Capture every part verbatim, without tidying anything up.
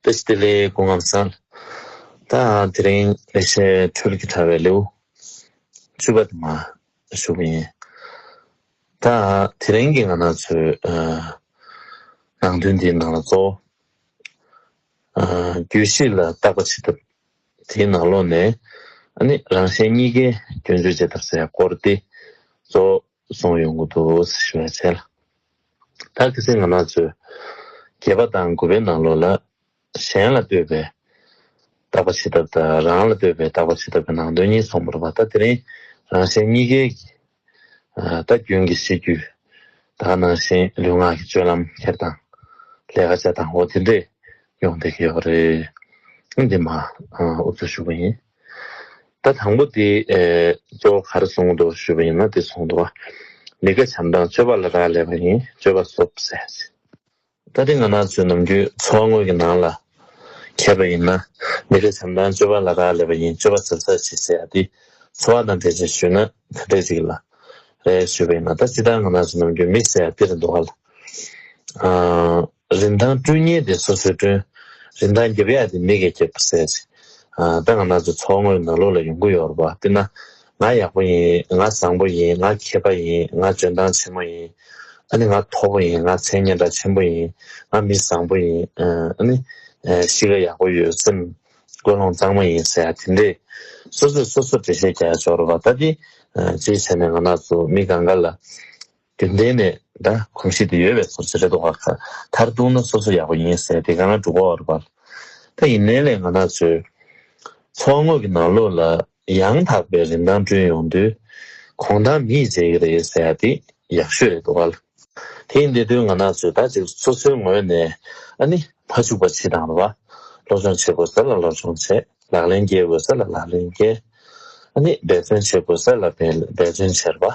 བཀྲ་ཤིས་བདེ་ལེགས། སྐུ་ཁམས་བཟང་། ད་དེ་རིང་ལེགས་བཤད་འཕྲུལ་གྱི་དྲ་བའི་ལེའུ་བཅུ་པ་དེ་མར་ཞུ་གི་ཡིན། ད་དེ་རིང་གི་ང་རང་ཚོའི་ཨ་ནང་དོན་འདིའི་ནང་ལ་གཙོ་བོ་ཨ་རྒྱུད་བཞི་ལ་བརྟག་པ་བྱེད་ཐབས། དེའི་ནང་ལོགས་ནས་ཨ་ནི་རང་གཞན་གཉིས་ཀའི་སྐྱོན་བརྗོད་བྱེད་ཐབས་ཟེར་ཡ་སྐོར་དེ་གཙོ་བོ་གསུངས་ཡོང་གི་འདུག་ཞུ་ཡ་བྱས་ལ། ད་གལ་སྲིད་ང་རང་ཚོས་བརྒྱད་པ་དང་དགུ་པའི་ནང་ལོགས་ལ་གཞན་ལ་ལྟོས་པའི་བརྟག་པ་བྱེད་ཐབས་དང་རང་ལ་ལྟོས་པའི་བརྟག་པ་བྱེད་ཐབས་ཀྱི་ནང་དོན་གཉིས་གསུངས་པ་རེད་པ། ད་དེ་རིང་རང་གཞན་གཉིས་ཀའི་ཨ་ད་རྒྱུན་གྱི་གཤིས་རྒྱུད་དང་ནང་བཞིན་ལུས་ངག་གི་སྤྱོད་ལམ་འཁྱེར་སྟངས། ལས་ཀ་བྱ་སྟངས་འོ་དེ་འདྲས་ཡོང་བསྡད་ཀྱི་ཡོད་རེད། འདི་མར་ཨ་ཨུ་ཚུགས་ཞུ་གི་ཡིན། ད་དང་པོ་དེ་ཨེ་གཙོ་བོ་ག་རེ་གསུངས་འདུག་ཞུས་པ་ཡིན་ན་དེ་གསུངས་འདུག་བ། མི་དགེ་བྱམས་སྡང་སྤྱོད་པ་ལ་རག་ལས་པ་ཡིན། སྤྱོད་པ་སོབ་ཟེར། ད་དེ་ང་རང་ཚོའི་ནམ་རྒྱུན་འཚོ་བ་དངོས་ཀྱི་ནང་ལ་འཁྱེར་བ་ཡིན་ན། མི་དགེ་བྱམས་སྡང་སྤྱོད་པ་ལ་རག་ལས་པ་ཡིན། སྤྱོད་པ་ཟབ་ཟབ་བྱེད་ཟེར་ཡ་དེ་འཚོ་བ་དང་འབྲེལ་བྱས་ཞུས་ན་ག་འདྲས་ཅིག་ལ་རེད་ཞུས་པ་ཡིན་ན། ད་སྤྱིར་བཏང་ང་རང་ཚོ་ནམ་རྒྱུན་མི་ཟེར་ཡ་དེ་རེད་འདུག་ག་ལ། ཨ་རིན་ཐང་བསྐྲུན་མཁན་དེ་སོ་སོས་བསྐྲུན། རིན་ཐང་རྒྱབ་ཡ་དེ་མི་གིས་རྒྱབ་ཟེར་ཅིག་ཨ་ད་ང་རང་ཚོ་འཚོ་བ་དངོས་ནང་ལོགས་ལ་ཡོང་གི་ཡོད་རེད་པ། དཔེར་ན། ང་ཡག་པོ་ཡིན། ང་བཟང་པོ་ཡིན། ང་མཁས་པ་ཡིན། ང་འཇོན་ཐང་ཆེན་མོ་ཡིན། ཨ་ནི་ང་མཐོ་པོ་ཡིན། ང་མཚན་སྙན་གྲགས་ཆེན་པོ་ཡིན། ང་མི་བཟང་པོ་ཡིན། ཨ་ནི་གཤིས་ཀ་ཡག་པོ་ཡོད། སེམས་ཀུན་སློང་གཙང་མ་ཡིན་ཟེར་ཡ་དེ་འདྲས་སོ་སོས་སོ་སོར་འགྲེལ་བཤད་རྒྱག་ཡ་ཅིག་ཡོད་རེད་པ། ད་དེ་སྤྱིའི་ཆ་ནས་ང་རང་ཚོ་མི་གང་ག་ལ་རྒྱུན་ལྡན་ནས་ད་གོམས་གཤིས་དེ་ཡོད་པའི་བཟོ་འདྲ་རེད་འདུག་ག་མཐར་གཏུགས་ན་སོ་སོ་ཡག་པོ་ཡིན་ཟེར་དེ་གང་ལ་འགྲོ་གི་ཡོད་རེད་པ། ད་ཡིན་ནའི་ལས་ང་རང་ཚོའི་འཚོ་བ་དངོས་ཀྱི་ནང་ལོགས་ལ་ཡང་དག་པའི་རིན་ཐང་བསྐྲུན་ཡོང་དུས་གོང་ཐང་མིས་འཇལ་གྱི་རེད་ཟེར་ཡ་དེ་ཡག་ཤོས་རེད་འདུག་ག་དེ་ཡིན་དུས་ང་རང་ཚོས་ད་ཅིག་སོ་སོའི་ངོས་ནས་ཨ་ནི་མ་འཇུག་པ་བྱེད་སྟངས་རེད་པ། སློབ་སྦྱོང་བྱེད་དགོས་ས་ལ་སློབ་སྦྱོང་བྱེད། ལག་ལེན་འཁེལ་དགོས་ས་ལ་ལག་ལེན་འཁེལ། ཨ་ནི་འབད་བརྩོན་བྱེད་དགོས་ས་ལ་འབད་འབད་བརྩོན་བྱེད་པ།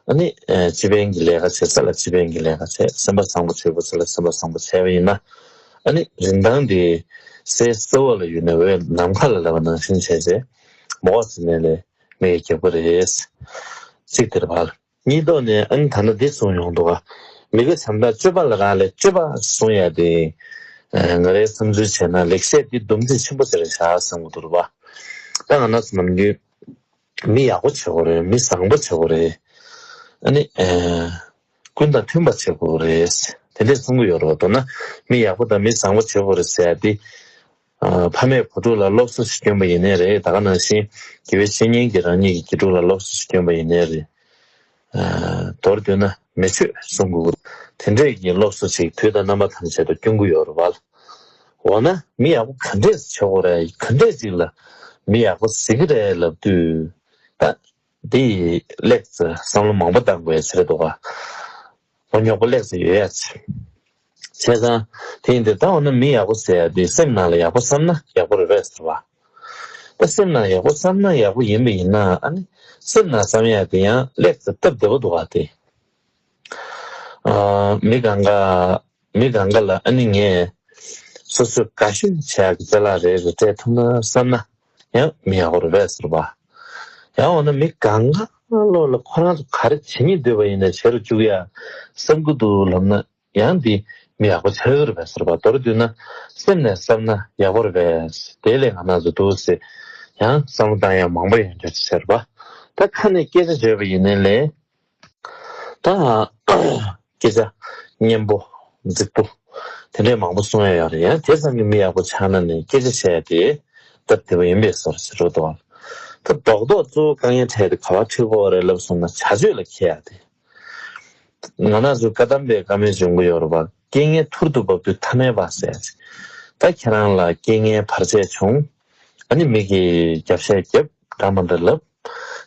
ཨ་ནི་ཨ་སྤྱི་ཕན་གྱི་ལས་ཀ་བྱེད་ས་ལ་སྤྱི་ཕན་གྱི་ལས་ཀ་བྱེད། སེམས་པ་བཟང་པོ་བྱེད་དགོས་ས་ལ་སེམས་པ་བཟང་པོ་བྱས་པ་ཡིན་ན། ཨ་ནི་རིན་ཐང་དེ་སའི་རྩ་བ་ལ་ཡོད་ནས་འོད་ནམ་མཁའ་ལ་ལབ་པ་ནང་བཞིན་བྱས་རྗེས་མོ་ཟེར་ནས་ལས་མི་གིས་རྒྱབ་ཀྱི་རེད། གཅིག་དེ་རེད་པ། གཉིས་ཐོག་ནས་ཨ་ནི་ད་ལྟ་འདི་གསུངས་ཡོང་འདུག་ག་མི་དགེ་བྱམས་སྡང་སྤྱོད་པ་ལ་རག་ལས། སྤྱོད་པ་གསུང་ཡ་དེ་ཨ་ང་རའི་བསམ་ཚུལ་བྱས་ན་ལེགས་བཤད་འདི་སྡོམ་ཚིག་ཆེན་པོ་ཟེར་བཞག་བསམ་གྱི་འདུག་རེད་པ། ད་ང་རང་ཚོ་ནམ་རྒྱུན་མི་ཡག་པོ་བྱེད་དགོས་རེད། མི་བཟང་པོ་བྱེད་དགོས་རེད། ཨ་ནི་ཨ་ཀུན་དང་མཐུན་པ་བྱེད་དགོས་རེད། དེ་འདྲས་གསུང་གི་ཡོད་རེད་པ། མདོར་ན་མི་ཡག་པོ་དང་མི་བཟང་པོ་བྱེད་དགོས་རེད་ཟེར་ཡ་དེ། ཨ་ཕ་མས་བུ་ཕྲུག་ལ་སློབ་གསོ་ཞིག་བསྐྱོན་པ་ཡིན་ནའི་རེད། ད་ག་ནང་བཞིན་དགེ་བའི་བཤེས་གཉེན་གྱིས་རང་ཉིད་ཀྱི་དགེ་ཕྲུག་ལ་སློབ་གསོ་ཞིག་བསྐྱོན་པ་ཡིན་ནའི་རེད། ཨ་མདོར་བསྡུས་ན་མི་ཆོས་གསུང་དགོས། དེ་འདྲས་ཀྱི་སློབ་གསོ་ཞིག་དུས་དང་རྣམ་པ་ཐམས་ཅད་དུ་སྐྱོན་གྱི་ཡོད་རེད་པ། འོ་ན་མི་ཡག་པོ་ག་འདྲས་བྱེད་དགོས་རེད། ག་འདྲས་ཅིག་ལ་མི་ཡག་པོ་ཟེར་གྱི་རེད་ལབ་དུས། ད་འདི་ལེགས་ཙམ་བསམ་བློ་མང་པོ་བཏང་དགོས་ཡ་ཆེ་རེད་འདུག་ག་མགོ་རྙོག་པོ་ལེགས་ཙམ་ཡོད་ཡ་ཆེ། བྱས་ཙང་དེ་ཡིན་དུས་ད་འོ་ན་མི་ཡག་པོ་ཟེར་ཡ་དེ་སེམས་ནང་ལ་ཡག་པོ་བསམ་ན་ཡག་པོ་རེད་པས་ཟེར་བ། ད་སེམས་ནང་ཡག་པོ་བསམ་ན་ཡག་པོ་ཡིན་པ་ཡིན་ན། ཨ་ནི་སེམས་ནང་བསམ་ཡ་དེ་ཡང་ལེགས་ཙམ་སྟབས་བདེ་པོ་འདུག་ག་དེ། ཨ་མི་གང་ག་མི་གང་ག་ལ་ཨ་ནི་ངས་སོ་སོས་དགའ་ཤོས་བྱེད་ཡག་གི་ཅ་ལག་རེ་རེ་སྤྲད་ཐུབ་ན་བསམ་ན་ཡང་མི་ཡག་པོ་རེད་པས་ཟེར་བ། ཡང་འོ་ན་མི་གང་ག་བློ་ལ་ཁོ་རང་ཚོ་ག་རེ་བྱེད་སྙིང་འདོད་པ་ཡིན་ན་བྱེད་རུ་བཅུག་ཡ་བསམ་གི་འདུག་ལབ་ན་ཡང་འདི་མི་ཡག་པོ་ཆགས་ཀྱི་རེད་པས་ཟེར་བ། མདོར་བསྡུས་ན་སེམས་ནས་བསམ་ན་ཡག་པོ་རེད་པས། དེ་ལས་ང་རང་ཚོ་འདུག་སེ་ཡང་བསམ་བློ་བཏང་ཡ་མང་པོ་ཡོང་རྒྱུ་ཟེར་བ། ད་ཁ་ནས་སྐད་ཆ་བརྗོད་པ་ཡིན་ནའི་ལས། ད་སྐད་ཆ་སྙན་པོ་རྫིག་པོ་དེ་འདྲས་མང་པོ་གསུང་ཡ་ཡོད་རེད། ཡང་དེ་ཙམ་གྱིས་མི་ཡག་པོ་ཆགས་ན་ནི་སྐད་ཆ་བཤད་ཡ་དེ་སྟབས་བདེ་པོ་ཡིན་པའི་བཟོ་འདྲ་ཞིག་རེད་འདུག་ད་རྡོག་རྡོག་གཙོ་བོ་དཀའ་ངལ་འཕྲད་དེ་ག་པར་འཕྲད་ཀྱི་ཡོད་རེད་ལབ་སོང་ན་བྱ་སྤྱོད་ལ་འཁེལ་ཡ་དེ། ང་རང་ཚོའི་བཀའ་གདམས་པའི་བཀའ་མོལ་བྱུང་གི་ཡོད་རེད་པ། རྐྱེན་ངན་ཐུར་དུ་འབབ་དུས་མཐའ་མེད་པ་ཟེར་ཡ་ཅིག་ད་ཁྱེད་རང་ལ་རྐྱེན་ངན་བར་ཆད་བྱུང་། ཨ་ནི་མི་གིས་རྒྱབ་བཤད་རྒྱབ་འདྲ་མི་འདྲ་ལབ།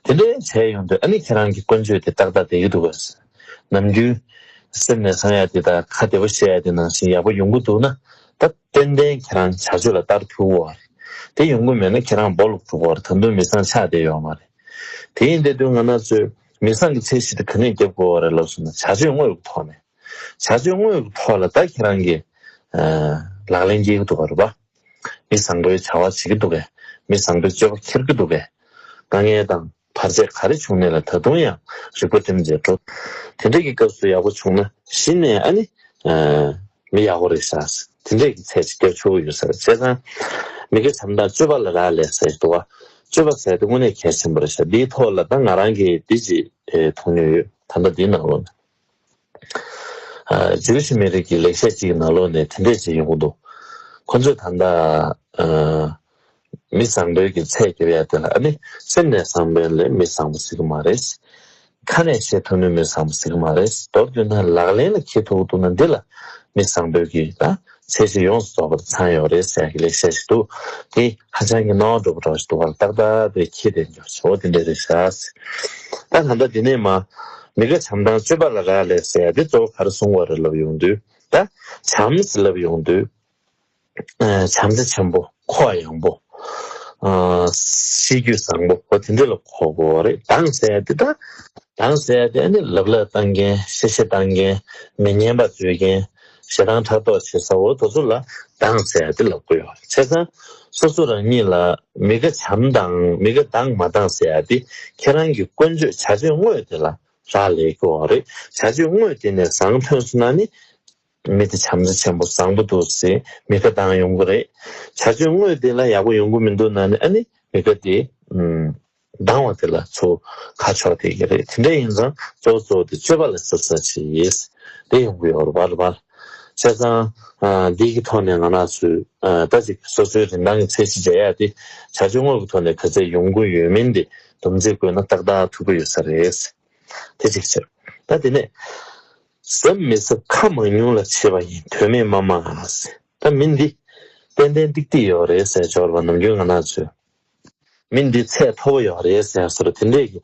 དེ་འདྲའི་བྱས་ཡོང་དུས་ཨ་ནི་ཁྱེད་རང་གི་ཀུན་སྤྱོད་དེ་ཏག་ཏག་བསྡད་ཀྱི་འདུག་གས། ནམ་རྒྱུན་སེམས་ནས་བསམ་ཡ་དེ་དང་ཁ་བདེ་པོ་བཤད་ཡ་དེ་ནང་བཞིན་ཡག་པོ་ཡོང་གི་འདུག་ན། ད་ཏན་ཏན་ཁྱེད་རང་བྱ་སྤྱོད་ལ་ལྟར་ཐུག་གོ་བ་རེད། དེ་ཡོང་གི་མེད་ན་ཁྱེད་རང་སྦོ་ལུག་ཐུག་གོ་བ་རེད། ད་དུང་མི་ཚང་ཆགས་བསྡད་ཡོད་མ་རེད། དེ་ཡིན་དེ་དུས་ང་རང་ཚོས་མི་ཚང་གི་ཚད་གཞི་དེ་ག་ནས་རྒྱབ་དགོས་བ་རེད་ལབ་སོང་ན་བྱ་སྤྱོད་དངོས་ཀྱི་ཐོག་ནས། བྱ་སྤྱོད་དངོས་ཀྱི་ཐོག་ལ་ད་ཁྱེད་རང་གིས་ཨ་ལག་ལེན་འཁེལ་གྱི་འདུག་ག་རེད་པ། མི་བཟང་པོའི་བྱ་བ་བྱེད་ཀྱི་འདུག་གས། མི་བཟང་པོའི་སྤྱོད་པ་འཁྱེར་གྱི་འདུག་གས། དཀའ་ངལ་དང་བར་ཆད་ག་རེ་བྱུང་ནས་ལ་ད་དུང་ཡང་རིག་པ་སྒྲིམ་བྱས་འགྲོ། དེ་འདྲ་གི་སྐབས་སུ་ཡག་པོ་བྱུང་ན་གཞི་ནས་ཨ་ནི་ཨ་མི་ཡག་པོ་རེད་ཤག་དེ་འདྲས་ཀྱི་ཚད་ཅིག་བརྒྱབ་ཆོག་གི་ཡོད་ས་རེད། བྱས་ཙང་མི་དགེ་བྱམས་དང་སྤྱོད་པ་ལ་རག་ལས་ཟེར་འདུག་བ། སྤྱོད་པ་ཟེར་དེ་དངོས་གནས་གལ་ཆེན་པོ་རེད་ཤག་འདིའི་ཐོག་ལ་ད་ང་རང་གིས་འདི་ཅིག་མཐོང་མྱོང་ཡོད། ད་ལྟ་འདིའི་ནང་ལོགས་ནས། ཨ། ཇིའུ་ཤི་མི་རིགས་ཀྱི་ལེགས་བཤད་ཅིག་གི་ནང་ལོགས་ནས་དེ་འདྲས་ཅིག་ཡོང་གི་འདུག་ཁོ་ཚོས་ད་ལྟ། ཨ། མི་བཟང་པོའི་གི་ཚད་རྒྱབ་ཡ་དེ་ལ། ཨ་ནི་སེམས་ནས་བཟང་པོ་ལ་མི་བཟང་པོ་ཟེར་གི་མ་རེད། ཁ་ནས་བཤད་ཐུབ་ན་མི་བཟང་པོ་ཟེར་གི་མ་རེད། མདོར་བསྡུས་ན་ལག་ལེན་ལ་འཁེལ་ཐུབ་འདུག་ན་འདི་ལ་མི་བཟང་པོའི་གི་ད་ཚད་གཞི་ཡོངས་སུ་རྫོགས་པར་ཚང་ཡོད་རེད་ཟེར་ཡ་གི་ལེགས་བཤད་ཞིག་འདུག་དེ་ཧ་ཅང་གི་རྣ་བར་འགྲོ་པོ་འདྲ་ཞིག་འདུག་བ། ཏག་ཏག་དེ་ཁྱི་དེ་འཇོག་ཆོག་དེ་འདྲ་རེད་ཤག་ད་ད་ལྟ་འདི་ནས་མ་མི་དགེ་བྱམས་དང་སྤྱོད་པ་ལ་རག་ལས་ཟེར་ཡ་དེ་གཙོ་བོ་ག་རེ་གསུང་བ་རེད་ལབ་ཡོང་དུས། ད་བྱམས་ཟེར་ལབ་ཡོང་དུས། ཨ། བྱམས་བརྩེ་ཆེན་པོ། ཁོག་ཡངས་པོ། ཨ། གཤིས་རྒྱུད་བཟང་པོ། འོ་དེ་འདྲ་ལ་གོ་དགོས་པ་རེད། སྡང་ཟེར་ཡ་དེ་ད། སྡང་ཟེར་ཡ་དེ་ཨ་ནི་ལབ་ལབ་བཏང་མཁན། གཤེ་གཤེ་བཏང་མཁན། མི་སྙན་པ་བརྗོད་མཁན། ཞེ་སྡང་ཕྲག་དོག་བྱེད་ས་འོ་དེ་ཚོ་ལ་སྡང་ཟེར་ཡ་དེ་ལབ་ཀྱི་ཡོད་རེད། བྱས་ཙང་སོ་སོ་རང་ཉིད་ལ་མི་དགེ་བྱམས་དང་མི་དགེ་སྡང་མ་སྡང་ཟེར་ཡ་དེ་ཁྱེད་རང་གི་ཀུན་སྤྱོད་བྱ་སྤྱོད་དངོས་དེ་ལ་རག་ལས་ཀྱི་ཡོད་རེད། བྱ་སྤྱོད་དངོས་དེ་ནས་བཟང་ཐོན་སོང་ན་ནི། མི་དེ་བྱམས་བརྩེ་ཆེན་པོ་བཟང་པོ་འདུག་ཟེར་མི་དགེ་སྡང་ཡོང་གི་རེད། བྱ་སྤྱོད་དངོས་དེ་ལ་ཡག་པོ་ཡོང་གི་མི་འདུག་ན་ནི་ཨ་ནི་མི་དགེ་དེ་ཨུམ་སྡང་བ་དེ་ལ་ཚུར་ཁ་ཕྱོགས་བསྡད་ཀྱི་རེད། དེ་འདྲ་ཡིན་ཙང་གཙོ་བོ་གཙོ་བོ་དེ་སྤྱོད་པ་ལ་གཟབ་གཟབ་བྱེད་ཡིས་དེ་ཡོང་གི་ཡོད་རེད་པ། རེད་པ། བྱས་ཙང་ཨ་འདི་གི་ཐོག་ནས་ང་རང་ཚོས་ཨ་ད་ཅིག་སོ་སོའི་རིན་ཐང་གི་ཚད་གཞི་འཇལ་ཡ་དེ་བྱ་སྤྱོད་དངོས་ཀྱི་ཐོག་ནས་ག་ཚད་ཡོང་གི་ཡོད་མིན་དེ་སྡོམ་རྩིས་བཀོད་ན་ཏག་ཏག་ཐུབ་ཀྱི་ཡོད་ས་རེད། དེ་གཅིག་བྱས། ད་དེ་ནས། གཟབ་མི་གཟབ་ཁ་མང་ཉུང་ལ་བྱེད་པ་ཡིན། དོན་མེད་དམའ་དམའ་ཟེར། ད་མི་འདི་ཏན་ཏན་ཏིག་ཏིག་ཡོད་རེད་ཟེར་འབྱོར་བ་ནམ་རྒྱུན་ང་རང་ཚོས། མི་འདི་ཚད་མཐོ་པོ་ཡོད་རེད་ཟེར་སོགས་དེ་འདྲས་ཀྱི་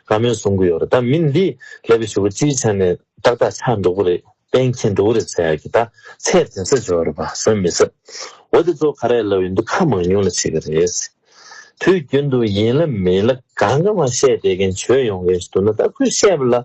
བཀའ་མོལ་གསུང་གི་ཡོད་རེད། ད་མི་འདི་ལས་པའི་ཞུ་བ་སྤྱིའི་ཆ་ནས་ཏག་ཏག་ཆགས་འགྲོ་གི་རེད། གཏན་འཁེལ་འགྲོ་གི་རེད་ཟེར་ཡ་གི་ད་ཚད་འཛིན་ས་འབྱོར་བ་གཟབ་མི་གཟབ། འོ་དེ་ཚོ་ག་རེ་ལབ་ཡོང་དུས་ཁ་མང་ཉུང་ལ་བྱེད་ཀྱི་རེད། དུས་རྒྱུན་དུ་ཡིན་ལ་མིན་ལ་གང་ག་མ་བཤད་བསྡད་མཁན་བྱོས་ཡོང་མཁན་ཞིག་འདུག་ན་ད་ཁོས་བཤད་པ་ལ་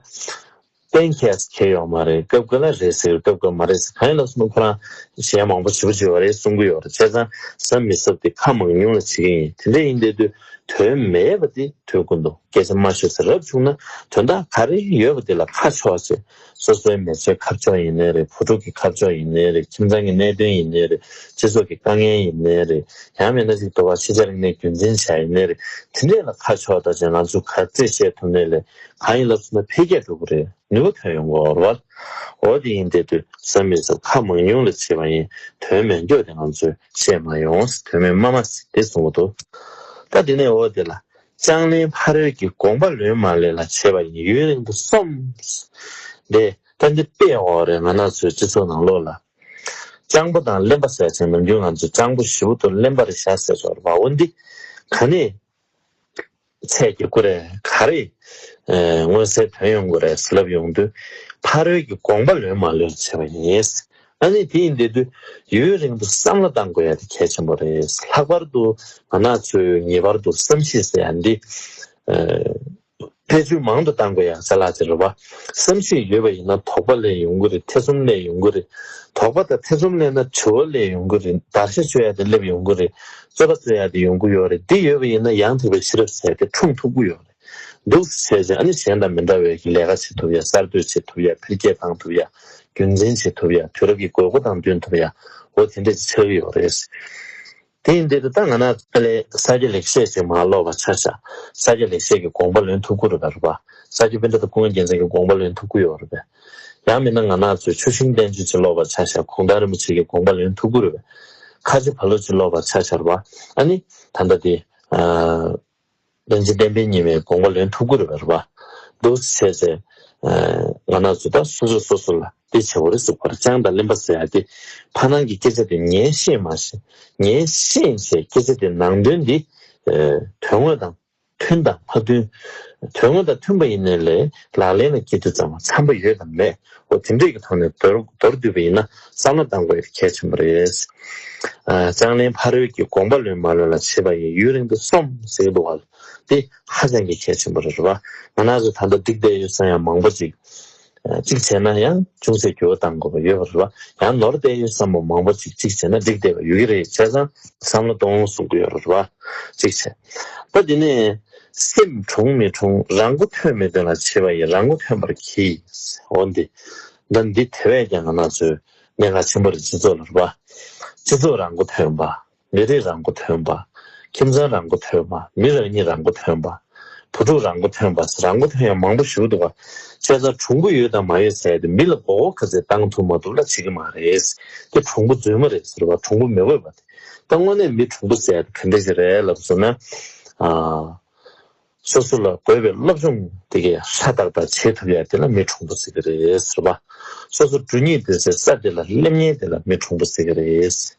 གཏན་འཁེལ་འཁེལ་ཡོད་མ་རེད། སྐབས་འགའ་ལ་རེད་ཟེར། སྐབས་འགའ་མ་རེད་ཟེར། གང་ཡིན་ལབ་སོང་ན་ཁོ་རང་གཞས་མང་པོ་ཞེ་པོ་ཅིག་ཡོད་རེད་གསུང་གི་ཡོད་རེད། བྱས་ཙང་གཟབ་མི་གཟབ་དེ་ཁ་མང་ཉུང་ལ་བྱེད་ཀྱི་ཡིན། དེ་འདྲ་ཡིན་བསྡད་དུས་དོན་མེད་པ་དེ་དོན་ཀུན་ཏུ་སྐད་ཆ་མ་ཤོད་ཟེར། རབ་བྱུང་ན་དོན་དག་ག་རེ་ཡོད་པ་དེ་ལ་ཁ་ཕྱོགས་བྱས། སོ་སོའི་མི་ཚེའི་ཁ་ཕྱོགས་ཡིན་ནའི་རེད། བུ་ཕྲུག་གི་ཁ་ཕྱོགས་ཡིན་ནའི་རེད། ཁྱིམ་ཚང་གི་གནད་དོན་ཡིན་ནའི་རེད། སྤྱི་ཚོགས་ཀྱི་དཀའ་ངལ་ཡིན་ནའི་རེད། ཡང་མིན་ན་ཅིག་དོ་བ་ཕྱི་རྒྱལ་རིག་གནས་རྒྱུན་འཛིན་བྱ་ཡིན་ནའི་རེད། དེ་འདྲས་ལ་ཁ་ཕྱོགས་ད་ཅིག་ང་ཚོས་ག་ཚད་བཤད་ཐུབ་ནའི་ལས་གང་ཡིན་ལབ་སོང་ན་འཕེལ་རྒྱས་འགྲོ་གི་རེད། ནུས་པ་ཐོན་ཡོང་གི་རེད་པ། འོ་དེ་ཡིན་བསྡད་དུས་གཟབ་མི་གཟབ་ཁ་མང་ཉུང་ལ་བྱེད་པ་ཡིན། དོན་མེད་མགྱོགས་དེ་ང་ཚོས་བཤད་མ་ཡོང་། དོན་མེད་དམའ་དམའ་ཟེར་དེ་གསུང་གི་འདུག་ད་དེ་ནས་འོ་དེ་ལ། ལྕང་ལན་ཕ་རོལ་གྱི་དགོངས་པ་ལོན་མ་ལོན་ལ་བྱེད་པ་ཡིན། ཡུན་རིང་དུ་སོམས། དེ་ད་འདི་དཔེ་ཡོད་རེད། ང་རང་ཚོའི་སྤྱི་ཚོགས་ནང་ལོགས་ལ། སྤྱང་པོ་དང་གླེན་པ་ཟེར་ཅིང་ནམ་རྒྱུན་ང་ཚོས་སྤྱང་པོ་ཞེ་པོ་འདུག་གླེན་པ་རེད་ཤག་ཟེར་ཚོར་བ། འོ་འདི་ག་ནས་ཚད་རྒྱག་དགོས་རེད། ག་རེ་མངོན་གསལ་དོད་ཡོང་དགོས་རེད་ལབ་ཡོང་དུས། ཕ་རོལ་གྱི་དགོངས་པ་ལོན་མ་ལོན་བྱེད་པ་ཡིན། ཨ་ནི་དེ་ཡིན་བསྡད་དུས་ཡུན་རིང་དུ་བསམ་བློ་བཏང་དགོས་ཡ་དེ་གལ་ཆེན་པོ་རེད། ལྷག་པར་དུ་ང་རང་ཚོས་ངེས་པར་དུ་བསམ་གཞིག་ཟེར་ཡ་འདི་ཨ་ཐེ་བྱུས་མང་དུ་བཏང་དགོས་ཡ་ཅ་ལག་ཅིག་རེད་པ། བསམ་གཞིག་ཡོད་པ་ཡིན་ན་དོགས་པ་སླེབས་ཡོང་གི་རེད། ཐེ་ཚོམ་སླེབས་ཡོང་གི་རེད། དོགས་པ་དང་ཐེ་ཚོམ་སླེབས་ན་དྲི་བ་སླེབས་ཡོང་གི་རེད། བརྡར་ཤ་གཅོད་ཡ་དེ་སླེབས་ཡོང་གི་རེད། རྩོད་པ་རྩོད་ཡ་དེ་ཡོང་གི་ཡོད་རེད། འདི་ཡོད་པ་ཡིན་ན་ཡང་དག་པའི་ཤེས་རབ་ཟེར་དེ་འཁྲུངས་ཐུབ་ཀྱི་ཡོད་རེད། འདུག་སེ་བྱས་ཙང་ཨ་ནི་གཞན་དང་མི་འདྲ་བའི་གི་ལས་ཀ་བྱེད་ཐུབ་ཡ། གསར་གཏོད་བྱེད་ཐུབ་ཡ། འཕེལ་རྒྱས་བཏང་ཐུབ་ཡ། རྒྱུན་འཛིན་བྱེད་ཐུབ་ཡ། དུས་རབས་ཀྱི་དགོས་མཁོ་དང་བསྟུན་ཐུབ་ཡ། འོ་དེ་འདྲ་ཅིག་ཆགས་ཀྱི་ཡོད་རེད། དེ་ཡིན་དུས་ད་ང་རང་ཚོ་ལས་ས་སྐྱ་ལེགས་བཤད་ཅིག་མར་ཀློག་པ་ཆ་བཞག་ས་སྐྱ་ལེགས་བཤད་ཀྱི་དགོངས་པ་ལོན་ཐུབ་ཀྱི་རེད་པ། རེད་པ། ས་སྐྱ་པཎྜི་ཏ་ཀུན་དགའ་རྒྱལ་མཚན་གྱི་དགོངས་པ་ལོན་ཐུབ་ཀྱི་ཡོད་རེད་པས། ཡང་མིན་ན་ང་རང་ཚོས་ཆུ་ཤིང་བསྟན་བཅོས་ཅིག་ཀློག་པ་ཆ་བཞག་གུང་ཐང་རིན་པོ་ཆེ་གི་དགོངས་པ་ལོན་ཐུབ་ཀྱི་རེད་པས། ཁ་ཆེ་བ་ལོ་ཅིག་ཀློག་པ་ཆ་བཞག་པ། ཨ་ནི་ད་ལྟ་དེ། ཨ། པཎ་ཆེན་བསྟན་པའི་ཉི་མའི་དགོངས་པ་ལོན་ཐུབ་ཀྱི་རེད་པ། རེད་པ། འདུག་སེ་བྱས་ཚེ། ཨ། ང་རང་ཚོ་ད་སོ་སོ་སོ་སོ་ལ་འདི་བྱེད་དགོས་རེད་ཟེར་བ་རེད། སྤྱང་དང་གླེན་པ་ཟེར་ཡ་དེ་ཕར་ནང་གི་སྐད་ཆ་དེ་ངས་ཤེས་མ་ཤེས། ངས་ཤེས་བྱས་སྐད་ཆ་དེ་ནང་དོན་འདི། ཨ། དོན་དངོས་དང་མཐུན་དང་མ་མཐུན། དོན་དངོས་དང་མཐུན་པ་ཡིན་ནའི་ལས་ལག་ལེན་ལ་འཁེལ་དུས་ཙམ་པ་འཚམ་པ་ཡོད་དམ་མེད། འོ་དེ་འདྲས་ཀྱི་ཐོག་ནས་མདོར་མདོར་བསྡུས་པ་ཡིན་ན་བསམ་བློ་བཏང་དགོས་ཡ་དེ་གལ་ཆེན་པོ་རེད། ཨ། ལྕང་ལན་ཕ་རོལ་གྱི་དགོངས་པ་ལོན་མ་ལོན་ལ་བྱེད་པ་ཡིན། ཡུན་རིང་དུ་སོམས་ཟེར་གྱི་འདུག་ག་དེ་ཧ་ཅང་གི་གལ་ཆེན་པོ་རེད་པ། ང་རང་ཚོ་ད་ལྟ་འགྲིག་བསྡད་ཡོད་ས་ཡང་མང་པོ་ཅིག་ཨ། གཅིག་བྱས་ན་ཡང་ཅུང་ཟད་འགྱུར་བ་གཏང་དགོས་པ་ཡོད་པ་རེད་པ། ཡང་ནོར་བསྡད་ཡོད་བསམ་པ་མང་པོ་ཅིག་གཅིག་བྱས་ན་འགྲིག་བསྡད་པ་ཡོད་ཀྱི་རེད། བྱས་ཙང་བསམ་བློ་གཏོང་གསུང་གི་ཡོད་རེད་པ། གཅིག་བྱས། ད་དེ་ནས་སེམས་གྲུང་མི་གྲུང་རང་མགོ་ཐོན་མི་ཐོན་ལ་བྱེད་པ་ཡིན། རང་མགོ་ཐོན་པར་གྱིས། འོ་འདི། ད་འདི་དེ་བས་ཀྱང་ང་རང་ཚོས་ གནད་འགག་ཆེན་པོ་རེད། སྤྱི་ཚོགས་ལ་རེད་པ། སྤྱི་ཚོགས་རང་མགོ་ཐོན་པ། མི་རིགས་རང་མགོ་ཐོན་པ། ཁྱིམ་ཚང་རང་མགོ་ཐོན་པ། མི་རང་ཉིད་རང་མགོ་ཐོན་པ། བུ་ཕྲུག་རང་མགོ་ཐོན་པ། རང་མགོ་ཐོན་ཡ་མང་པོ་ཞིག་འདུག་ག་བྱས་ཙང་གྲུང་པོ་ཡོད་དང་མ་ཡོད་ཟེར་ཡ་དེ་མི་ལ་མགོ་སྐོར་ག་ཚད་བཏང་ཐུབ་མ་ཐུབ་ལ་བྱེད་ཀྱི་མ་རེད། དེ་གྲུང་པོ་རྫུན་མ་རེད་ཟེར་བ། གྲུང་པོ་མི་དགོས་པ་དེ། ད་དངོས་གནས་མི་གྲུང་པོ་ཟེར་ཡ་དེ་ག་འདྲ་ཞིག་རེད་ལབ་སོང་ན། ཨ། སོ་སོ་ལ་དགོས་པའི་སློབ་སྦྱོང་དེ་གས་ཧྲ་ཏག་ཏག་བྱེད་ཐུབ་ཡ་དེ་ལ་མི་གྲུང་པོ་ཟེར་གི་རེད་ཟེར་བ། སོ་སོ་འགྲོ་སྙིང་འདོད་སའི་ས་དེ་ལ་སླེབས་མཁན་དེ་ལ་མི་གྲུང་པོ་ཟེར་གི་རེད།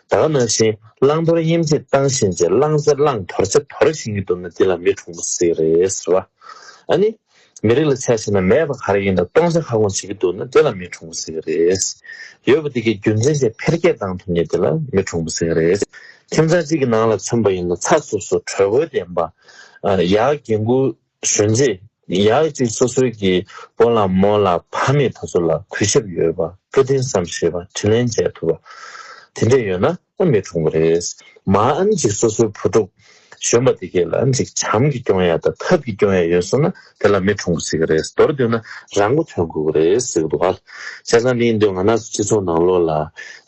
ད་ག་ནང་བཞིན་བླང་དོར་དབྱེ་འབྱེད་བཏང་ཤེས་བྱས། བླང་བྱ་བླངས། དོར་བྱ་དོར་ཤེས་ཀྱི་འདུག་ན་དེ་ལ་མི་གྲུང་པོ་ཟེར་གི་རེད་ཟེར་བ། ཨ་ནི། མི་རིགས་ལ་ཆ་བཞག་ན་མེད་པ་ག་རེ་ཡིན་ན་སྟོང་ཆ་ཁ་སྐོང་བྱེད་ཀྱི་འདུག་ན་དེ་ལ་མི་གྲུང་པོ་ཟེར་གི་རེད། ཡོད་པ་དེ་གའི་རྒྱུ་མཚན་བྱས་འཕེལ་རྒྱས་བཏང་ཐུབ་མཁན་དེ་ལ་མི་གྲུང་པོ་ཟེར་གི་རེད། ཁྱིམ་ཚང་གཅིག་གི་ནང་ལ་མཚོན་པ་ཡིན་ན་ཚ་སུབ་སུབ་གྲོས་འགོ་ལྡན་པ། ཨ། ཡར་རྒན་རྒོན་གཞོན་གཅེས། ཡར་གཅིག་སོ་སོའི་གི་སྤོ་ལགས་རྨོ་ལགས་ཕ་མེས་དེ་ཚོ་ལ་གུས་ཞབས་ཡོད་པ། བཀའ་དྲིན་བསམ་ཤེས་པ། དྲིན་ལན་འཇལ་ཐུབ་པ། དེ་འདྲས་ཡོད་ན་ཨ་མི་གྲུང་པོ་རེད། མ་ཨ་ནི་ཅིག་སོ་སོའི་བུ་ཕྲུག་གཞོན་པ་དེ་གས་ལ་ཨ་ནི་ཅིག་བྱམས་ཀྱིས་སྐྱོང་ཡ་དང་ཐབས་ཀྱིས་སྐྱོང་ཡ་ཡོད་སོང་ན་དེ་ལ་མི་གྲུང་པོ་ཟེར་གི་རེད། མདོར་བསྡུས་ན་རང་མགོ་ཐོན་དགོས་གི་རེད་ཟེར་གི་འདུག་ག་བྱས་ཙང་འདི་ཡིན་དུས་ང་རང་ཚོ་སྤྱི་ཚོགས་ནང་ལོགས་ལ་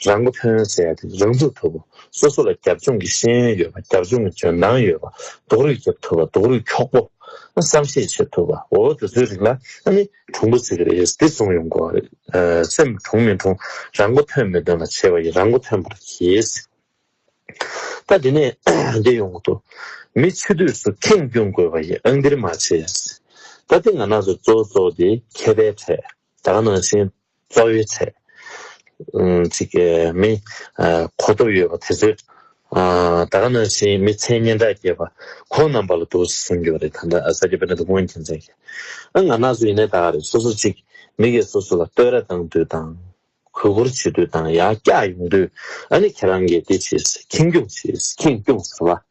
རང་མགོ་ཐོན་ཟེར་ཡ་དེ་རང་ཚུགས་ཐུབ་པོ། སོ་སོ་ལ་རྒྱབ་ལྗོངས་ཀྱི་ཤེས་ཡོན་ཡོད་པ། རྒྱབ་ལྗོངས་ཀྱི་འཇོན་ཐང་ཡོད་པ། སྡུག་རུས་རྒྱབ་ཐུབ་པ། སྡུག་རུས་འཁྱོག་པོ། བསམ་ཤེས་བྱེད་ཐུབ་པ། འོ་དེ་ཚོའི་རིགས་ལ་ཨ་ནི་གྲུང་པོ་ཟེར་གི་རེད། འདི་གསུངས་ཡོང་གི་རེད། ཨ། སེམས་གྲུང་མི་གྲུང་། རང་མགོ་ཐོན་མི་ཐོན་ལ་བྱས་པ་ཡིན། རང་མགོ་ཐོན་པར་གྱིས། ད་དེ་ནས་འདི་ཡོང་གི་འདུག་མི་འཆི་དུས་སུ་ཁེངས་སྐྱུང་དགོས་པ་ཡི། ཨང་འདིར་མ་བྱེད། ད་དེ་ང་རང་ཚོ་གཙོ་བོ་གཙོ་བོ་དེ་མཁས་པའི་གྲས། ད་ག་ནང་བཞིན་གཙོ་བོའི་གྲས། ཨུམ། ཅིག་གི་མི། ཨ། གོ་སྟོབས་ཡོད་པ་དེ་ཚོའི། ཨ། ད་ག་ནང་བཞིན་མི་མཚན་སྙན་གྲགས་རྒྱས་པ་ཁོང་རྣམ་པ་ལ་འདུག་སེ་གསུང་གི་ཡོད་རེད། ད་ལྟ་ཨ་ས་སྐྱ་པཎྜི་ཏ་ཀུན་མཁྱེན་མཚན་གྱིས། ཨ། ང་རང་ཚོ་ཡིན་ནའི་ད་ག་རེད། སོ་སོ་ཅིག་མི་གིས་སོ་སོ་ལ་བསྟོད་ར་བཏང་དུས་དང་། གུས་བཀུར་བྱེད་དུས་དང་། ཡར་བཀྱག་ཡོང་དུས། ཨ་ནི་ཁྱེད་རང་གིས་འདི་བྱེད། ཁེངས་སྐྱུང་བྱེད། ཁེངས་སྐྱུང་ཟེར་